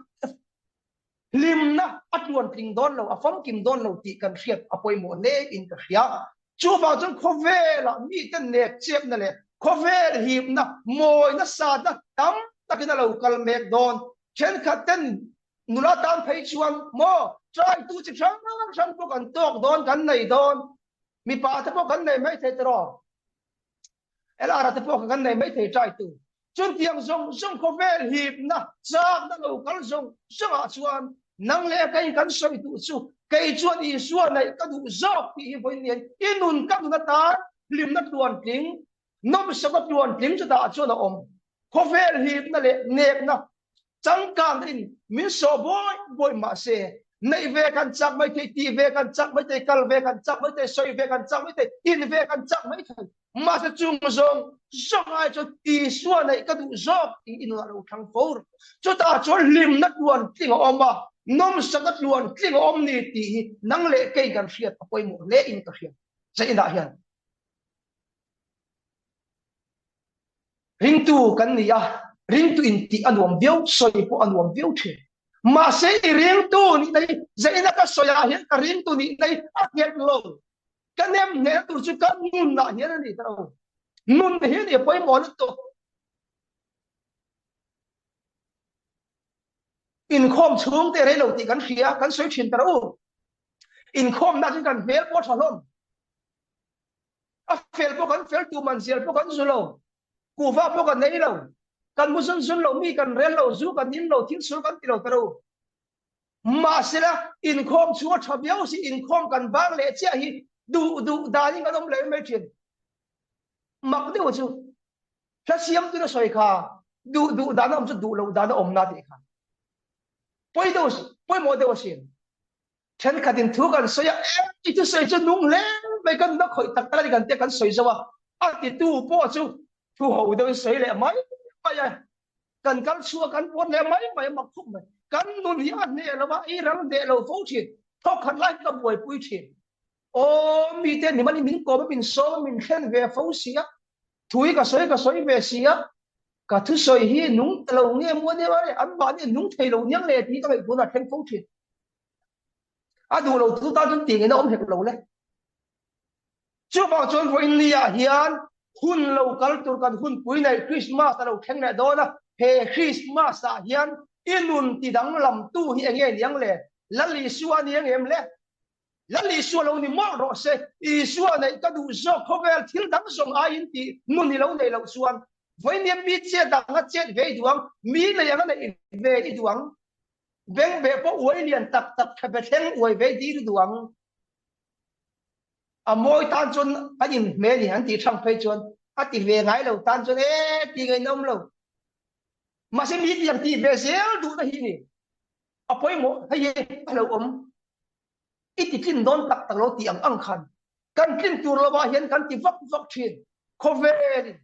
A: Hlimna a tluantling dawn lo, a famkim dawn lo tih kan hriat a pawimawh hle in ka hria. Chuvang chuan khawvelah mite nek chepna leh khawvel hipna, mawina satna tam. takin a lo kal mek dawn. Thenkhat ten nula tan phei chuan maw try tu chi hrang hrang pawh kan tawk dawn kan nei dawn. Mipa te pawh kan nei mai thei tiraw? LR te pawh kan nei mai thei try tu. Chutiang zawng zawng khawvel hipna chakna lo kal zawng zawngah chuan nang leh kei kan sawi duh chu kei chuan Isua neih ka duh zawk tih hi vawiin hian i nun ka nun atan hlimna tluantling nawmsaka tluantling chutah chuan a awm. Khawvel hipna leh nekna Changkang in min sawh bawi bawi mah se, neih ve kan chak mai thei, tih ve kan chak mai thei, kal ve kan chak mai thei, sawi ve kan chak mai thei, in ve kan chak mai thei. Mahse chung zawng zawng ai chuan Isua neih ka duh zawk tih i nunah lo thlang fo rawh. Chutah chuan hlimna tluan tling a awm a, nawmsakna tluan tling a awm ni tih hi nang leh kei kan hriat a pawimawh hle in ka hria. Zainah hian. Ringtu kan ni a, ringtu intih a nuam viau, sawi pawh a nuam viau thin. Mahse i ringtu nihna hi zaina ka sawiah hian ka ringtu nihna hi a nghet lo. Ka nem hnehna tur chu ka nunah hian a ni ta lo. Nun hi a ni a pawimawh lutuk. Inkhawm chhung te rei lo tih kan hria, kan sawi thin ta rawh u. Inkhawmna chuan kan hmel pawh a tha hlawm. A fel pawh kan fel, tu man zial pawh kan zu lo, kuhva pawh kan ei lo, kan mu zun zun lo, mi kan rel lo, zu kan in lo, thil sul kan ti lo ta ro. Mahsela, inkhawm chu a tha viau si, inkhawm kan bang leh chiah hi duh duh danin kan awm leh mai thin. Mak deuh chu, hla siamtu na sawi kha, duh duh dan a awm chu duh loh dan a awm na tih kha. Pawi deuh, pawimawh deuh asin. Thenkhatin thu kan sawi a, e i thusawi chu nung hle mai kan nuna khawih tak tak a ni kan tia kan sawi zo a, a titu pawh chu thu ho deuhin sawi leh mai mai a, kan kal chhuah kan puan leh mai mai a mak khawp mai. Kan nun hi a hneh lo a, i ral hneh lo fo thin, thawkhat lai hi ka buaipui thin. Aw mite ni mani min kawm a, min sawm a, min thlen ve fo si a, thu hi ka sawi ka sawi ve si a, ka thusawi hi nung ta lo nge maw nia anmahni an nung thei lo niang le tih ka ngaihtuahna a thleng fo thin. A duh lo tu tan chuan tih ngei na awm hek lo le. Chuvang chuan vawiin ni ah hian hun lo kal tur kan hunpui nei Christmas a lo thleng leh dawn a, he Christmas ah hian i nun ti danglam tu hi enge niang le? Lal Isua a ni ang em le? Lal Isua lo ni mawlh rawh se, Isua neih ka duh zawk khawvel thil dang zawng aiin tih nun i lo neih loh chuan vawiin hian mi chet anga chet ve i duh ang, mi nei anga neih ve i duh ang. Bengbeh pawh uai lian tak tak tha be thleng uai ve dir duh ang. A mawi tan chuan an inhme ni an tih thang phei chuan a ti ve ngai lo tan chuan e ti ngaih awm lo. Mahse mi tiang tih ve zel duhna hi ni. A pawimawh hei hi a lo awm. I ti tlin dawn tak tak lo tih ang ang khan kan tlin tur lovah hian kan ti vak vak thin. Khawvelin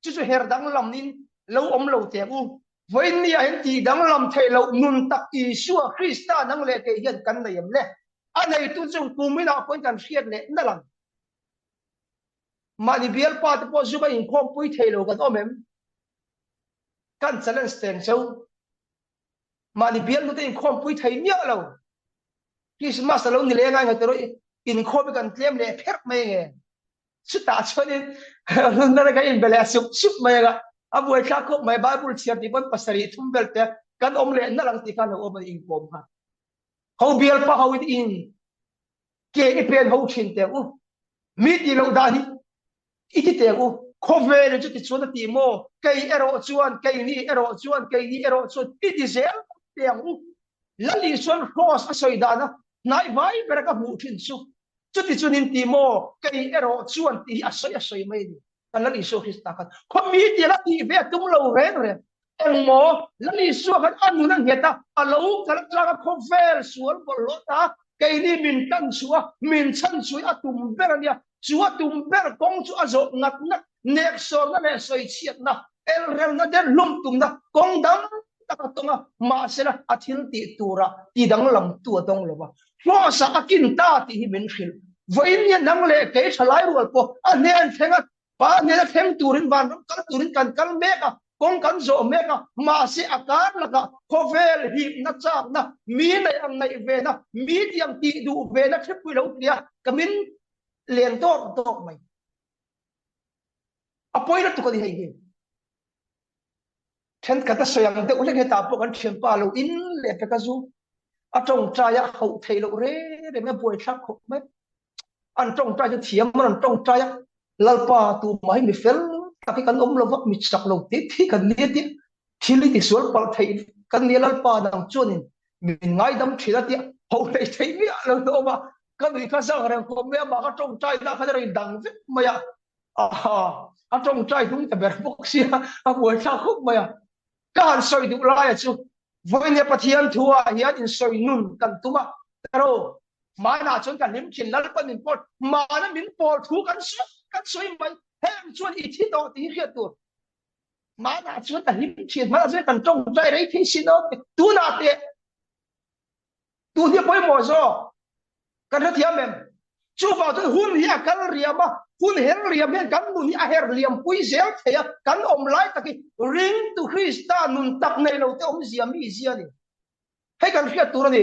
A: chu chu her danglam in lo awm lo teh u. Vawiin ni ah hian tih danglam theih loh nun tak Isua Krista nang leh kei hian kan nei em le? A neitu chu kum inah pawhin kan hriat leh nalh ang. Mahni bialpa te pawh zuma inkhawmpui thei lo kan awm em? Kan challenge teng cheu. Mahni bialnu te inkhawmpui thei miah lo. Christmas a lo ni leng a ngai tawh inkhawm hi kan tlem leh pherh mai nge. Chutah chuanin Runner ka inbe leh sup sup mai anga a buaithlak khawp mai Bible chhiar tih pawn pasarih thum vel te kan awm leh nalh ang tih kha lo awm a ni inkawm kha. Ho bialpa ho in in ke i pen ho thin teh u. Mi tih loh dan hi i ti teh u. Khawvel in chuti chuan a ti maw? Kei erawh chuan, keini erawh chuan, keini erawh chuan i ti zel teh ang u. Lal Isuan Kraws a sawi dana hnaivai bera ka hmuh thin chu Chuti chuan in ti maw? Kei erawh chuan tih hi a sawi a sawi mai a ni. Kan Lal Isua Krista khan khaw mi tiang a tih ve a tum lo reng reng. Eng maw? Lal Isua khan a nun a nghet a, a lo kal atanga khawvel sual bawlhhlawh ta keini min tan chhuah a, min chhan chhuah hi a tum ber a nia. Chu a tum ber kawng chu a zawh ngat ngat, neksawrna leh sawichhiatna, elrelna der hlum tumna kawng dang tak a tawng a, mahsela a thil tih tura ti danglamtu a tawng lo va. Hmawsa a kin ta tih hi min hrilh. Vawiin hian nang leh kei thalai rual pawh a hnen thleng a, pa hnena thleng turin vanram kal turin kan kal mek a, kawng kan zawh mek a, mahse a kar lakah khawvel hipna chakna, mi neih ang neih vena, mi tiang tih duh vena thlipui lo tia ka min len dawk dawk mai. A pawi lutuk a ni hei hi. Thenkhat a sawi ang deuh hlek hetah pawh kan thianpa lo in leh pek a zu a tawngtai a hauh theih loh reng reng a buaithlak khawp mai. An tawngtai chu thiam an rawn tawngtai a, Lalpa tumah hi mi fel tak hi kan awm lo va, mi chak lo tih thi kan ni a tia, thil hi tisual palh theih kan ni a, Lalpa nang chuanin min ngaidam thin a tia, hauh hleih theih miah lo in a awm a, ka nuih kha zang reng khawp mai a, mah ka tawngtai na khan a rawn indang vek mai a. Aha, a tawngtai hnung ta ber bawk sia, a buaithlak khawp mai a. Ka han sawi duh laia chu, vawinia Pathian thu ah hian insawi nun kan tum a, taro, hmanah chuan ka hlim thin, Lalpa min pawl, hmana min pawl thu kan sawi kan sawi mai, heng chuan i thi tawh tih hi hriat tur. Hmanah chuan ka hlim thin, hmanah chuan kan tawngtai rei thei si no, tunah teh, Tun hi a pawimawh zawk. Kan hrethiam em? Chuvang chuan hun hi a kal riam a, hun her riam hian kan nun hi a her liam pui zel thei a, kan awm lai tak hi ringtu Krista nun tak nei lo te awmzia mi zia a ni. Hei kan hriat tur a ni.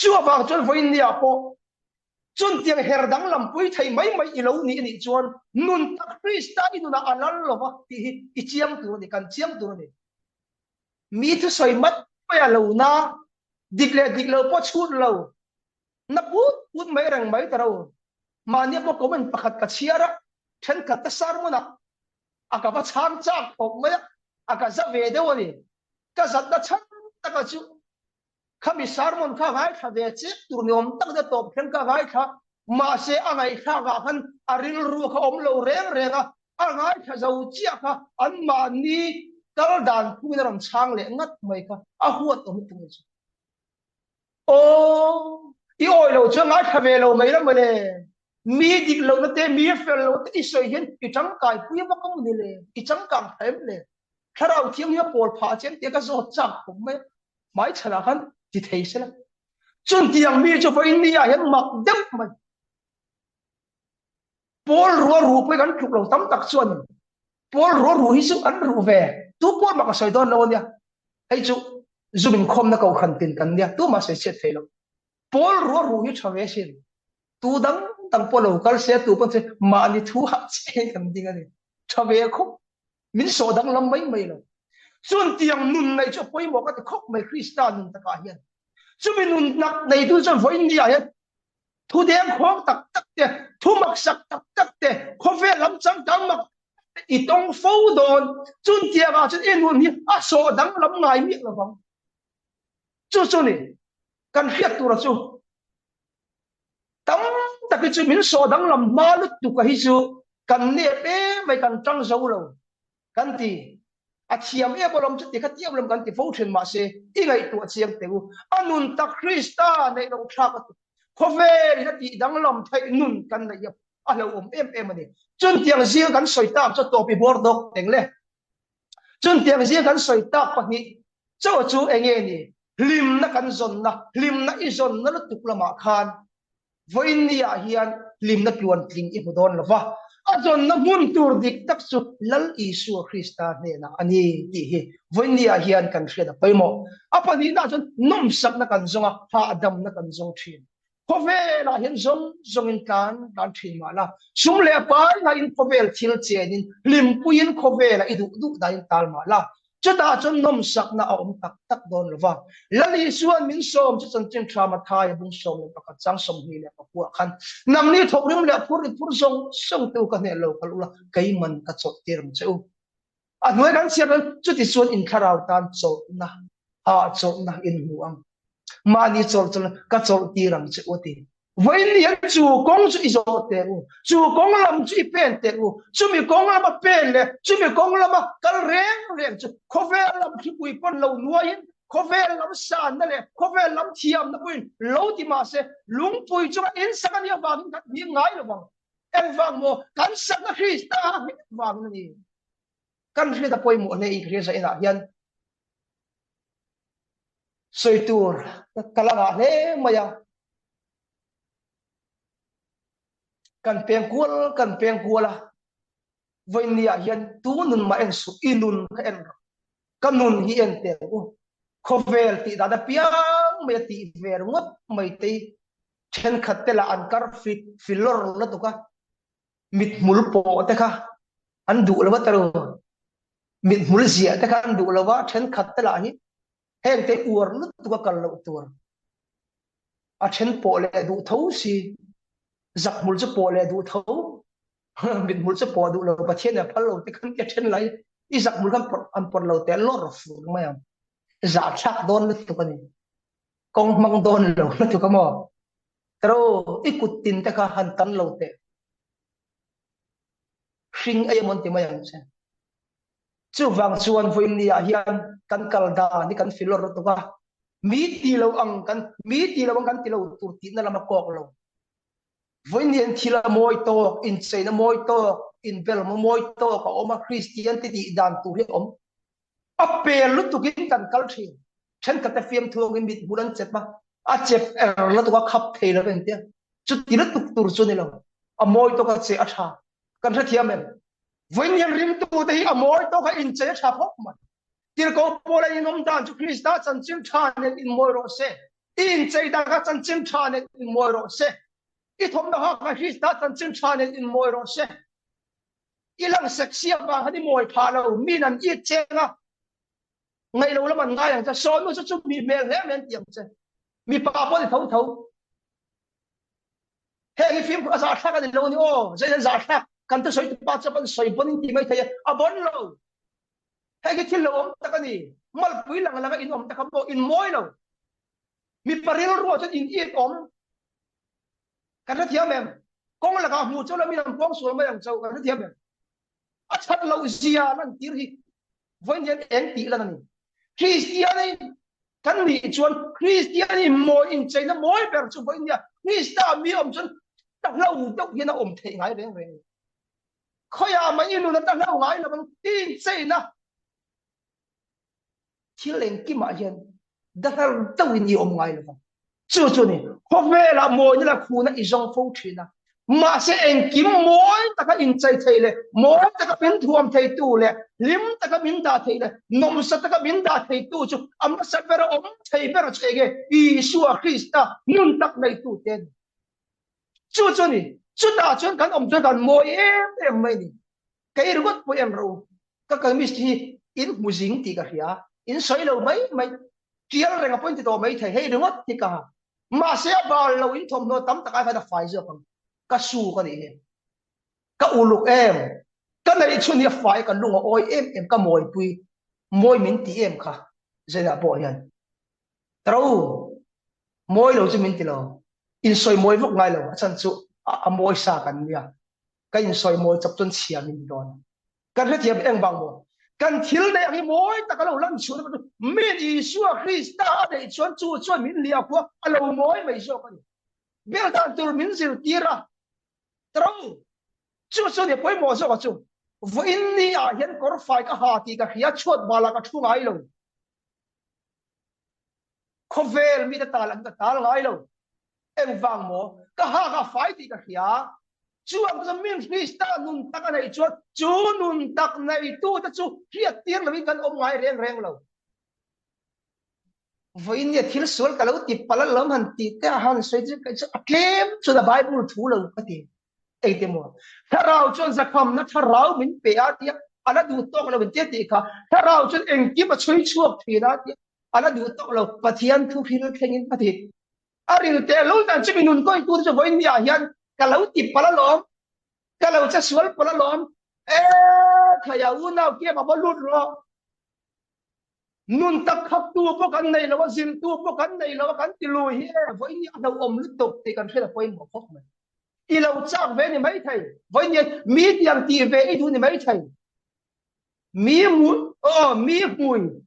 A: Chuvang chuan vawiin niah pawh chuntiang her danglam pui thei mai mai i lo nih a nih chuan nun tak Krista i nunah a lal lo va tih hi i chiang tur a ni, kan chiang tur a ni. Mi thusawi mai mai a lo na, dik leh dik lo pawh chhut lo, na put put mai reng mai ta ro. Mahnia pawh comment pakhat ka chhiar a, thenkhat te sermon ah a ka va chhang chak khawp mai a, a ka za ve deuh a ni. Ka zatna chhan taka chu Khami sermon kha ngaithla ve chiah tur ni awm tak te tawp thleng ka ngaithla, mahse a ngaihthlak ah khan a rilru kha awm lo reng reng a, a ngaithla zo chiah kha anmahni kal dan phungin a rawn chhang leh ngat mai kha a huat awm lutuk mai chu. Aw, i awi lo chuan ngaithla ve lo mai la mawle, mi dik lohna te mi fel lohna te i sawi hian i tangkai pui vak a mawni le, i changkang tha em le, thlarau thianghlim a pawl phah chian tia ka zawt chak khawp mai a. Hmaichhanah khan ti thei sela. Chuntiang mi chu vawiin ni ah hian mak deuh mai. Pawl rua ruh pawh hi kan tluk lo tam tak chuan pawl rua ruh hi chu an ruh ve. Tu pawl mah ka sawi dawn lo ania. Hei chu zum inkhawmna kohhran tin kan nia tumah sawi chhiat thei lo. Pawl rua ruh hi tha ve sin. Tu dang dang pawh lo kal se tu pawh chu mahni thu ah chiah kan ding a ni. Tha ve khawp. Min sawh danglam mai mai lo. Chuan tiang nun nei chu a pawimawh ka ti khawp mai Krista nun takah hian. Chumi nun nak neitu chuan vawiin ni ah hian thu dengkhawng tak tak te, thu maksak tak tak te, khawvel lam changkang mak tak te i tawng fo dawn. Chun tiangah chuan i nun hi a sawh danglam ngai miah lo vang. Chu chu ni kan hriat tura chu tam tak hi chu min sawh danglam hma lutuk a hi chu kan nep em mai kan tang zo lo kan ti. A thiam em alawm chu ti kha ti em alawm kan ti fo thin mahse i ngaihtuah chiang teh u. A nun tak Krista neih loh thlak a khawvel in a tih danglam theih nun kan neih a a hlauhawm em em a ni. Chuntiang zing kan sawi tak chu tawp i bawr dawk eng le. Chuntiang zing kan sawi tak pahnih chauh chu eng nge ni? Hlimna kan zawnna, hlimna i zawnna lutuk lamah khan vawiin ni ah hian hlimna tluan tling i hmu dawn lo va, a zawnna hmun tur dik tak chu Lal Isua Krista hnenah a ni tih hi vawiin ni ah hian kan hriat a pawimawh. A pahnihna ah chuan nawmsakna kan zawng a, hahdamna kan zawng thin. Khawvelah hian zawng zawngin tlan tlan thin mah la, sum leh pai ngaiin khawvel thil chenin hlimpuiin khawvelah i duh duh dahin tal mah la, chutah chuan nawmsakna a awm tak tak dawn lo va. Lal Isua'n min sawm chu chanchin tha Mathaia bung 11 chang 24 ah khan, Nangni thawkrim leh phur i phur zawng zawng te u ka hneh lo kal ula, keiman ka chawlh tir ang che u. A hnuai kan chhiat chuan chuti chuan in thlarau tan chawlhna, hahchawlhna in hmu ang. Mahni chawlh chuan ka chawlh tir ang che u a ti. Vawiin ni hian chu kawng chu i zawh teh u, chu kawng lam chu i pen teh u, chumi kawng lama pen leh chumi kawng lama kal reng reng chu khawvel lam thlipui pawn lo nuaiin khawvel lam sanna leh khawvel lam thiamna pawhin lo ti mah se lungpui chunga insak a nih avangin kan hming ngai lo vang. Engvang maw? Kan sakna Krista a hming vangin a ni. Kan hriat a pawimawh hle i Krista inah hian sawi tur ka la ngah hle mai a. Kan peng kual kan peng kual a. Vawiin ni ah hian tu nun mah en suh, i nun kha en rawh. Ka nun hi en teh ang u. Khawvel tih dan apiang mai a tih ve ringawt mai te hi thenkhat te lah an kar fit filawr lutuk a, mithmul pawh te kha an duh lo a ta lo. Mithmul ziah te kha an duh lo a, thenkhat te lah hi heng te uar lutuk a kal loh tur. A then pawh leh duh tho si, zakhmul chu pawh leh duh tho, mithmul chu pawh duh lo, Pathian in a phal lo te khan tia then lai i zakhmul khan pawrh an pawrh lo teh lawr fur mai ang. Zahthlak dawn lutuk a ni. Kawng hmang dawn lo lutuk a maw? Taro i kut tin te kha han tan lo teh. Hring ei amawn ti mai ang che. Chuvang chuan vawiin ni ah hian kan kal dan hi kan filawr lutuk a, mi ti lo ang kan mi ti lo ang kan ti lo tur tihna lam a kawk lo. Vawiin hian thil a mawi tawk, incheina mawi tawk, inbelhma mawi tawk a awm a, Kristian te tih dan tur hi a awm. A pel lutukin kan kal thin. Thenkhat te fiamthu angin mithmul an chep a, a chep er lutuk a, khap thei lo engtia. Chuti lutuk tur chu ni lo. A mawi tawk a che a tha. Kan hrethiam em? Vawiin hian ringtute hi a mawi tawk a inchei a tha khawp mai. Tirhkoh Paula inawm dan chu Krista chanchin tha nen inmawi rawh se. I inchei dan kha chanchin tha nen inmawi rawh se. I thawmhnaw ha kha Krista chanchin tha nen inmawi rawh se. I lang sexy avang khan i mawi phah lo. Min an it cheng a, ngaih lo lam an ngai ang che. Sawnu chu chu mi hmel hle mai an ti ang che. Mipa pawh ni tho tho. Heng hi fimkhur a zahthlak a ni lo a ni aw. Zeiin an zahthlak? Kan thusawi tupa chuan an sawi bawn in ti mai thei a, a bawn lo. Heng hi thil lo awm tak a ni. Malpui lang langa in awm te kha pawh in mawi lo. Mipa rilruah chuan in it awm. Kan hrethiam em? Kawng lakah hmuh chu lamin an pawng sual mai ang chauh. Kan hrethiam em? A that loh zia lantir hi vawiin hian eng tih lan a ni. Kristian kan nih chuan Kristian in mawi incheina mawi ber chu vawiin nia Krista mi awm chuan ta hlo deuh hian a awm theih ngai reng reng. Khawiah mah i nun a ta hlo ngai lo ang i incheina Thil engkimah hian dahlar deuhin i awm ngai lo vang. Chu chu ni, khawvelah mawina leh khuna i zawng fo thin a. Mahse engkim mawi taka inchei thei leh mawi taka min thuam theitu leh hlim taka min dah thei leh nawmsa taka min dah theitu chu a hmasa ber a awm thei ber che nge Isua Krista nun tak neitu te a ni. Chu chu ni, chutah chuan kan awm chuan kan mawi em em mai ni. Kei ringawt pawh em ro. Ka kamis hi in hmu zing tih ka hria, in sawi lo mai mai, tial reng a pawh in ti tawh mai thei, hei ringawt hi ka ha. Mahse a bal lo in thawmhnaw tam tak ai khan a fai zawk ang, ka su ka nih hi. Ka uluk em, ka neih chhun hi a fai ka lung a awi em em, ka mawipui, mawi min ti em kha Zainah pawh hian. Tro, mawi lo chu min ti lo, in sawi mawi vak ngai lo, a chhan chu a mawi sa kan nia, ka in sawi mawi chawp chuan chhia min ti dawn. Kan hrethiam engvang maw? Kan thil neih ang hi mawi tak a lo lan chhuah na min Isua Krista a neih chuan chu chuan min hliah khua a lo mawi mai zawk a ni. Bel dan tur min zirtir a tro chu chu ni pawimawh zawk a chu. Vawiin ni ah hian kawr fai ka ha tih ka hria chhuat bal ah ka thu ngai lo. Khawvel mite tal an ka tal ngai lo. Engvang maw? Ka hak a fai tih ka hria. Chu ang chu min Krista nun tak a neih chuan chu nun tak neitute chu hriattir lovin kan awm ngai reng reng lo. Vawiin nia thil sual ka lo ti palh alawm han tih te a han sawi chu kei chu a tlem chuan a Bible thu lo ka ti. Engti maw? Thlarau chuan zakhamna thlarau min pe a tia a la duh tawk lo in tia tih kha thlarau chuan engkim a chhui chhuak thin a tia a la duh tawk lo Pathian thu hril thlengin a ti. A ril teh lo dan chu mi nun kawi tu chu vawiin ni ah hian ka lo ti palh alawm, ka lo che sual palh alawm, e thlai a unau kiam a va lut rawh. Nun tak khak tu pawh kan nei lo a, zil tu pawh kan nei lo a, kan ti lui hi e vawiin ni a hlauhawm lutuk tih kan hriat a pawimawh khawp mai. I lo chak ve ni maithei, vawiin ni mi tiang tih ve i duh ni maithei. Mi hmui, aw mi hmui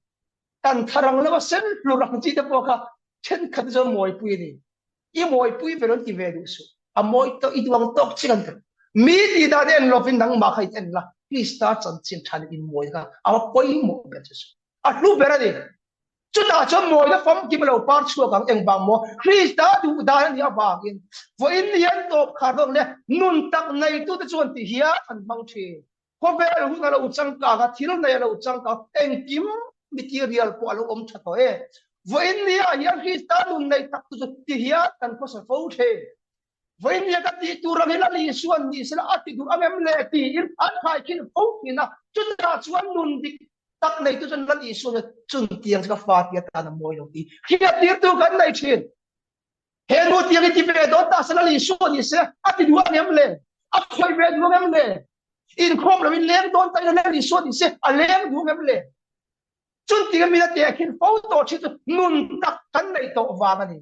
A: kan tharang lo a sen hlur ang chi te pawh kha thenkhat chu mawipui a ni. I mawipui ve lo ti ve duh suh. A mawi tawh i duang tawk chi kan ti. Mi tih dan en lovin nangmah kha in en la, Krista chanchin tha leh in mawi kha a va pawimawh ber che suh. A hlu ber a ni. Chutah chuan mawina famkim a lo par chhuak ang engvang maw? Krista duh dan a nih avangin vawiin hian tawp khar dawn leh nun tak neitute chuan ti hian an hmang thin. Khawvel hun a lo changkang a, thil nei a lo changkang, engkim material pawh a lo awm tha tawh e. Vawiin ni ah hian Krista nun nei tak tu chu ti hian kan khawsa fo thin. Vawinia ka tih tur ang hi Lal Isuan ni sela a ti duh ang em le tiin an khaikhin fo thin a. Chutah chuan nun dik tak neitu chuan Lal Isua chuan chuntiang chu ka fa ti atan a mawi lo tih hriattirtu kan nei thin. He nu tiang hi ti ve dawn ta se Lal Isua ni se a ti duh ang em le? A khawih ve duh ang em le? Inkhawm loin leng dawn ta ila Lal Isua ni se a leng duh ang em le? Chuntiang min a tehkhin fo tawh thin chu nun tak kan neih tawh vang a ni.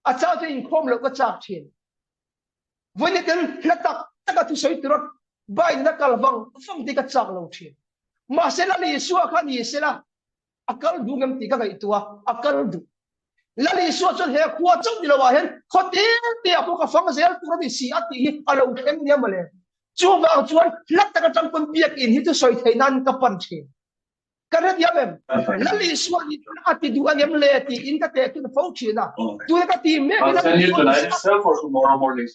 A: A chau chu inkhawm loh ka chak thin. Vawiin ten hla tak taka thusawi tura Biden a kal vang vang tih ka chak lo thin. Mahse Lal Isua kha ni sela a kal duh ngem tih ka ngaihtuah a, a kal duh. Lal Isua chuan he khua chauh ni loah hian khaw te te ah pawh ka fang zel tur a ni si a tih hi a lo thleng nia mawle. Chuvang chuan hla tak atang pawn biakinn hi chu sawi theih nan ka pan thin. Ka hrethiam em? Lal Isua nih chuan a ti duh angem le tiin ka tehkhin fo thin a. Tuna ka ti mek hi Lal Isua nih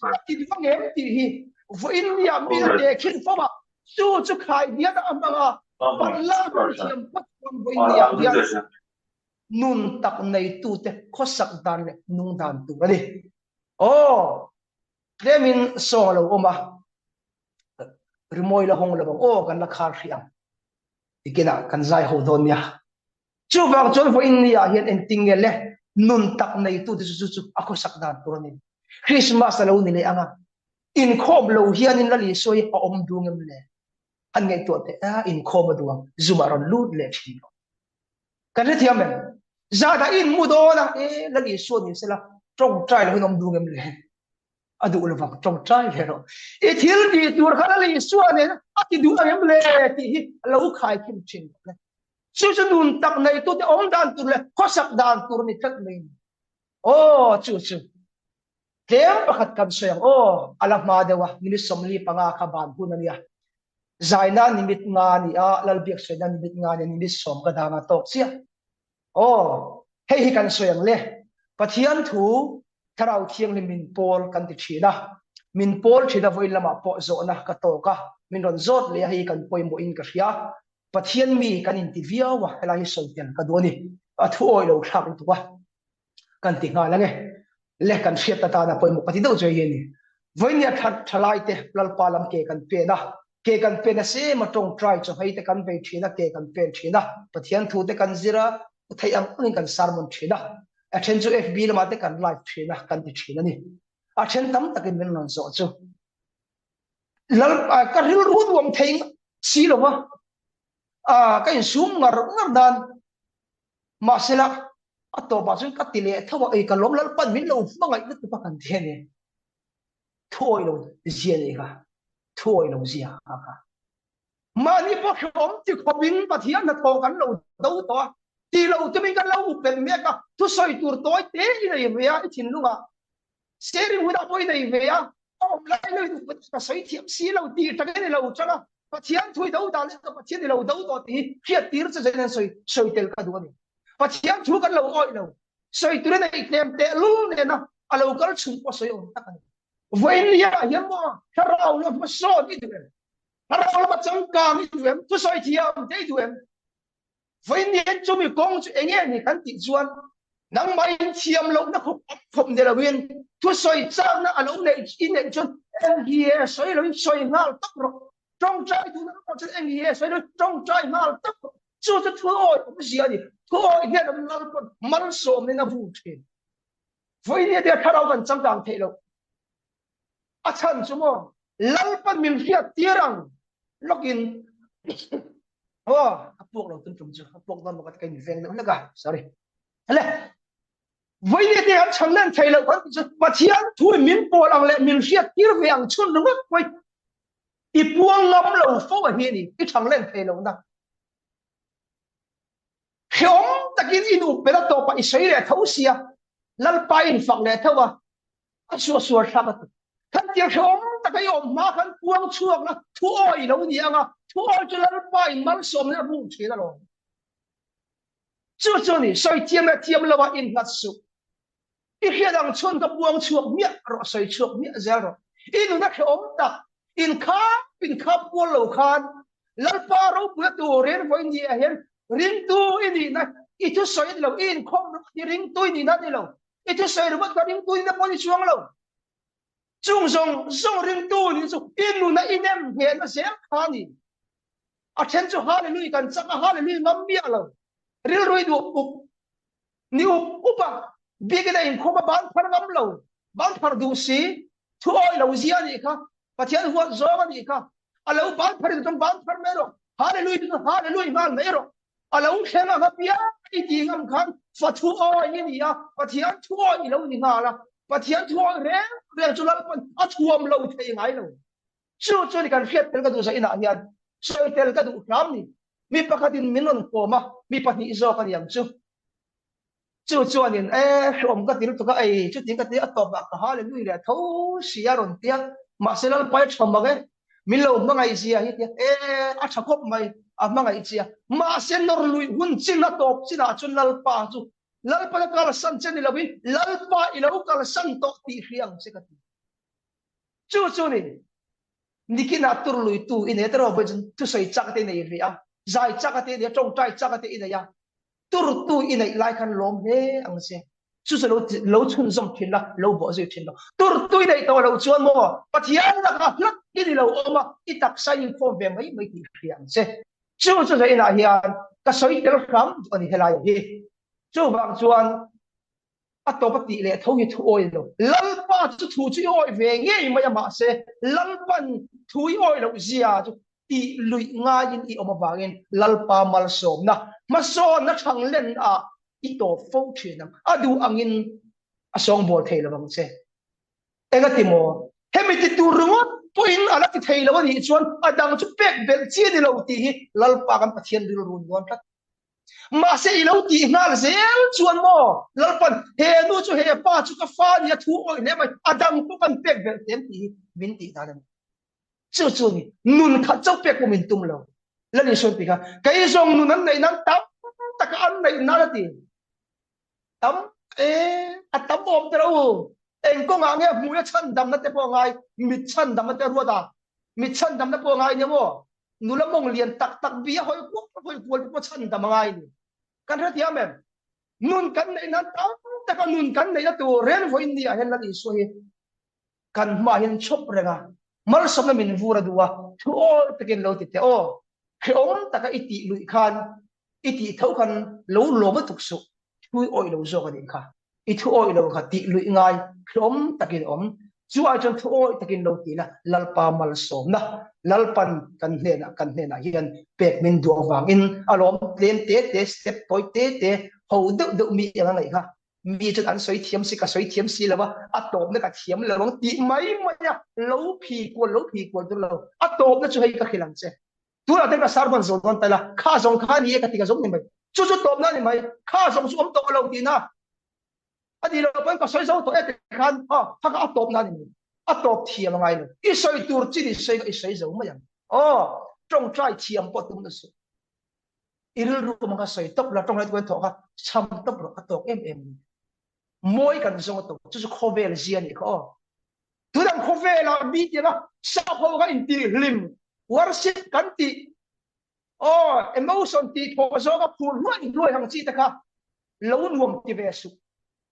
A: chuan a ti duh angem tih hi vawiin nia mi a tehkhin fo a, chu chu khaidiat a hmang a, palh lak a thiam phawt chuan vawiin niah hian nun tak neitute khawsak dan leh nung dan tur a ni. Aw, tlemin sawng a lo awm a, rimawi la hawng lo ang aw, kan la khar hrih ang. Tikinah kan zai ho dawn nia. Chuvang chuan vawiin ni ah hian engtin nge le nun tak neitu te chu chu chu a khawsak dan tur a ni. Christmas a lo ni leh ang a, inkhawm lo hianin Lal Isua hi a awm duh ngem le? Han ngaihtuah teh a, inkhawm a duh ang, Zoom ah rawn lut leh thin rawh. Kan hrethiam em? Zanah i inmu dawn a, e Lal Isua ni sela tawngtai lo hian awm duh ngem le? A duh lovang tawngtai ve rawh. I thil tih tur kha Lal Isua nen a ti duh ang em le tih hi a lo khaikhin thin rawh le. Chu chu nun tak neitute awm dan tur leh khawsak dan tur ni tlat mai ni. Aw chu chu tlem pakhat kan sawi ang aw a la hma deuh a minute 45 kha ban hun a nia. Zaina nimit nga a ni a, Lalbiak sawina nimit nga a ni a, nimit sawm ka dang a tawk chiah. Aw, hei hi kan sawi ang le. Pathian thu Thlarau Thianghlim min pawl kan ti thin a. Min pawl thin a vawiin lamah pawh zawhna ka tawk a, min rawn zawt leh a, hei kan pawimawhin ka hria. Pathian mi kan inti viau a, helai hi sawi tel ka duh a ni. A thu awih lo thlak lutuk a. Kan ti nghal ang e. Le kan hriat atana pawimawh ka ti deuh chu hei hi a ni. Vawinia thalai te Lalpa lam ke kan pen a, ke kan pen a sem a tawngtai chaw hei te kan bei thin a, ke kan pen thin a, Pathian thu te kan zir a, theih ang angin kan sermon thin a, a then chu FB lamah te kan live thin a, kan ti thin a ni. A then tam takin min rawn zawh chu Lal ka rilru nuam thei si lo va, ka insum ngar ngar dan mahsela a tawpah chuan ka ti leh tho a, ei ka lawm Lalpan min lo hmangaih lutuk a kan ti a ni. Thuawi lo zia nei kha, thuawi lo zia kha kha. Mahni pawh hrehawm ti khawpin Pathian hnathawh kan lo do tawh a, ti lo tumin kan lo up belh mek a, thusawi tur tawi te i nei ve a i thinlungah, sharing hunah pawh i nei ve a, a awm lai lo in ka sawi thiam si lo tih takin i lo chang a, Pathian thu i do dan leh Pathian i lo do tawh tih hi hriattir che zen an sawi sawi tel ka duh a ni. Pathian thu kan lo awih lo, sawi turin a ihtlem teh lul nena a lo kal chhung pawh sawi awm tak a ni. Vawiin ah hian maw thlarau la hmasawn i duh em? Thlarau lama changkang i duh em? Thusawi thiam te i duh em? Vawiin hian chumi kawng chu eng nge ni kan tih chuan nangmahin thiam lohna khawp awm khawp ni loin thusawi chakna a lo neih i neih chuan eng hi e sawi loin sawi nghal tak rawh. Tawngtai duhna pawh chuan eng hi e sawi loin tawngtai nghal tak rawh. Chu chu thu awi awmzia a ni. Thu awi hian an lal pawn malsawmin a vur thin. Vawiin hi tia thlarau kan changkang theih loh. A chhan chu maw Lalpan min hriat tir ang lawkin aw a puak lo tun tum chu a puak dawn bawk a ka in veng deuh hlek a sorry. Hele vawiin hi tia kan chhan len theih loh kan tih chu Pathian thu in min pawl ang leh min hriat tir ve ang chhun ringawt pawh i puang ngam lo fo a hi a ni i thang len theih lohna. Hreawm takin i nup bel a tawpah i sawi leh tho sia, Lalpa i infak leh tho a, a suahsual thlak a ti. Khan tiang hreawm taka i awm hma khan puang chhuak la, thu awi lo ni ang a, thu awi chu Lalpa in malsawmna a buk thin alawm. Chu chu a ni, sawi thiam leh thiam lo ah innghat suh. I hriat ang chhun ka puang chhuak miah rawh, sawi chhuak miah zel rawh. I nuna hrehawm tak, inkhap inkhap kual lo khan Lalpa ropuia turin vawiin ni ah hian ringtu i nihna i thusawi a ni lo, i inkhawm ringawt hi ringtu i nihna a ni lo, i thusawi ringawt kha ringtu i nihna pawh a ni chuang lo. Chung zawng zawng ringtu nih chu i nuna i nem nghehna zel kha a ni. A then chu Hallelui kan chak a, Hallelui ngam miah lo. Rilru i duh up ni up up a, biakina inkhawm a ban phar ngam lo, ban phar duh si, thu awi lo zia a nih kha, Pathian huat zawng a nih kha. A lo ban phar in chuan ban phar mai rawh, Hallelui chu Hallelui nghal mai rawh. A lo thleng ang a piang i tih ngam khan fa thu awi i ni a, Pathian thu awi i lo ni nghal a, Pathian thu awi reng reng chu Lalpan a thuam lo thei ngai lo. Chu chu ni kan hriat tel ka duh zah inah hian sawi tel ka duh hram ni. Mi pakhatin min rawn kawm a, mi pahnih zawk a ni ang chu. Chu chuanin, E, hrehawm ka ti lutuk a, ei, chutin ka ti a tawpah ka Hallelui leh tho si a rawn ti a, mahse Lalpa i tha mak e, min lo hmangaih zia hi tia, e, a tha khawp mai, a hmangaih chia. Mahse nawr luih hun chin a tawp chinah chuan Lalpa chu Lalpa la kalsan che ni lovin Lalpa i lo kalsan tawh tih hria ang che ka ti. Chu chu ni, nikinah tur luitu i nei a, tiraw vawiin chuan thusawi chak te i nei ve a, zai chak te i nei a, tawngtai chak te i nei a, Turtu i neih lai khan lawm hle ang che. Chu chu lo lo chhunzawm thin la, lo bawh zui thin lo. Turtu i neih tawh loh chuan maw Pathian lakah hlat i ni lo awm a, i taksa i inkhawm ve mai mai tih hria ang che. Chu chu zah inah hian ka sawi tel hram duh a ni helai hi. Chuvang chuan a tawp a tih leh tho hi thu awi lo. Lalpa chu thu chu i awi ve ngei mai a mahse Lalpan thu i awi loh zia chu tih luih ngaiin i awm avangin Lalpa malsawmna hmasawnna thang len ah i tawp fo thin ang. A duh angin a sawngbawl thei lo ang che. Engati maw? Hemi ti tur ringawt pawhin a la ti thei lo a nih chuan a dang chu pek belh chi a ni lo tih hi Lalpa kan Pathian rilru ni dawn tlat. Mahse i lo tih nghal zel chuan maw Lalpan he nu chu he pa chu ka fa ni a thu awih hle mai a dang pawh kan pek belh tem tih hi min tih dan a ni. Chu chu ni nun khat chauh pek pawh min tum lo. Lal Isuan ti kha kei zawng nun an neih nan tam taka an neih nan a ti. Tam e a tam awm te rawh u. Eng kawngah nge hmuia chhandamna te pawh ngai mit chhandamna te ruat a mit chhandamna pawh ngai nia maw nula mawng lian tak tak bi a hawi kual hawi kual te pawh chhandam a ngai ni. Kan hrethiam em? Nun kan neih nan tam taka nun kan neihna tur reng vawiin ni ah hian Lal Isua hi kan hmaah hian chhawp reng a, malsawmna min vur a duh a, thu awl takin lo ti teh aw. Hrehawm taka i tih luih khan i tih tho khan lo lawm lutuk suh, thu i awih lo zawk a nih kha. I thu awih lo kha tih luih ngai hlawm takin awm. Chu ai chuan thu awih takin lo ti la, Lalpa malsawmna, Lalpan kan hnenah kan hnenah hian pek min duh avangin a lawm tlem te te, step tawi te te, ho deuh deuh mi eng a ngaih kha. Mi chuan an sawi thiam si, ka sawi thiam si lo a, a tawpna ka thiam lo ang tih mai mai a, lo phi kual lo phi kual tur lo. A tawpna chu hei ka hrilh ang che. Tunah te ka sermon zawh dawn ta ila, kha zawng kha ni e ka ti ka zawng ni mai. Chu chu tawpna a ni mai, kha zawng chu awm tawh lo tihna a ni lo pawn ka sawi zo tawh e ti khan aw kha kha a tawpna a ni mai. A tawp thiam a ngai lo. I sawi tur chin i sawi i sawi zo mai ang. Aw, tawngtai thiam pawh tum na suh. I rilru awm kha sawi tawp la, tawngtai tuan thawh kha cham tawp rawh, a tawk em em a ni. Mawi kan zawng a tawk, chu chu khawvel zia a nih kha aw. Tunang khawvelah mi tianga sap ho kha intihhlim, worship kan tih, aw emotion tih thawh zawnga phur hluai hluai ang chi te kha lo nuam ti ve suh.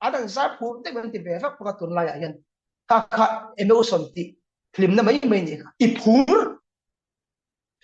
A: An an zai phur deuh an ti ve vak vak a tunlaiah hian kha kha emotion tih hlimna mai mai nih kha. I phur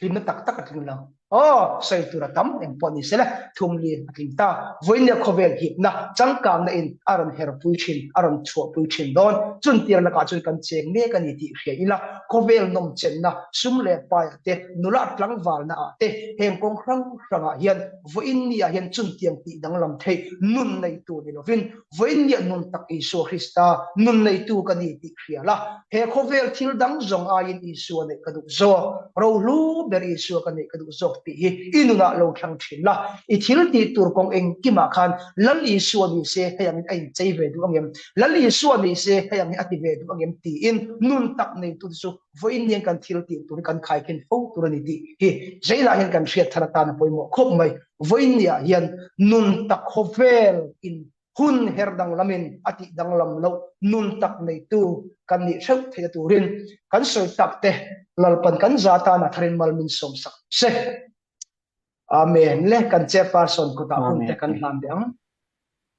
A: Hlimna tak tak a tling lo. Aw, sawi tur a tam eng pawh ni sela, thumli a tling ta. Vawinia khawvel hipna, changkangna in a rawn herpui thin, a rawn chhuahpui thin dawn. Chuntir lakah chuan kan cheng mek a ni tih hria ila, khawvel nawmchenna, sum leh paiah te, nula tlangvalna ah te, heng kawng hrang hrangah hian vawiin ni ah hian chuntiang tih danglam theih nun nei tur ni lovin, Vawiin nia nun tak Isua Krista nun neitu ka ni tih hria la, he khawvel thil dang zawng aiin Isua neih ka duh zawk, rohlu ber Isua ka neih ka duh zawk tih hi i nunah lo thlang thin la. I thil tih tur kawng engkimah khan Lal Isua ni se hei angin a inchei ve duh angem, Lal Isua ni se hei angin a ti ve duh angem tiin nun tak neitute chu vawiin nian kan thil tih tur hi kan khaikhin fo tur a ni tih hi zeilah hian kan hriat thar atan a pawimawh khawp mai. Vawiin niah hian nun tak khawvel in hun her danglamin a tih danglam loh nun tak neitu kan nih theuh theih a turin kan sawi tak te Lalpan kan za tan a tharin mal min sawm sak se. Amen. Le kan chairperson kutah hun te kan hlan deh ang.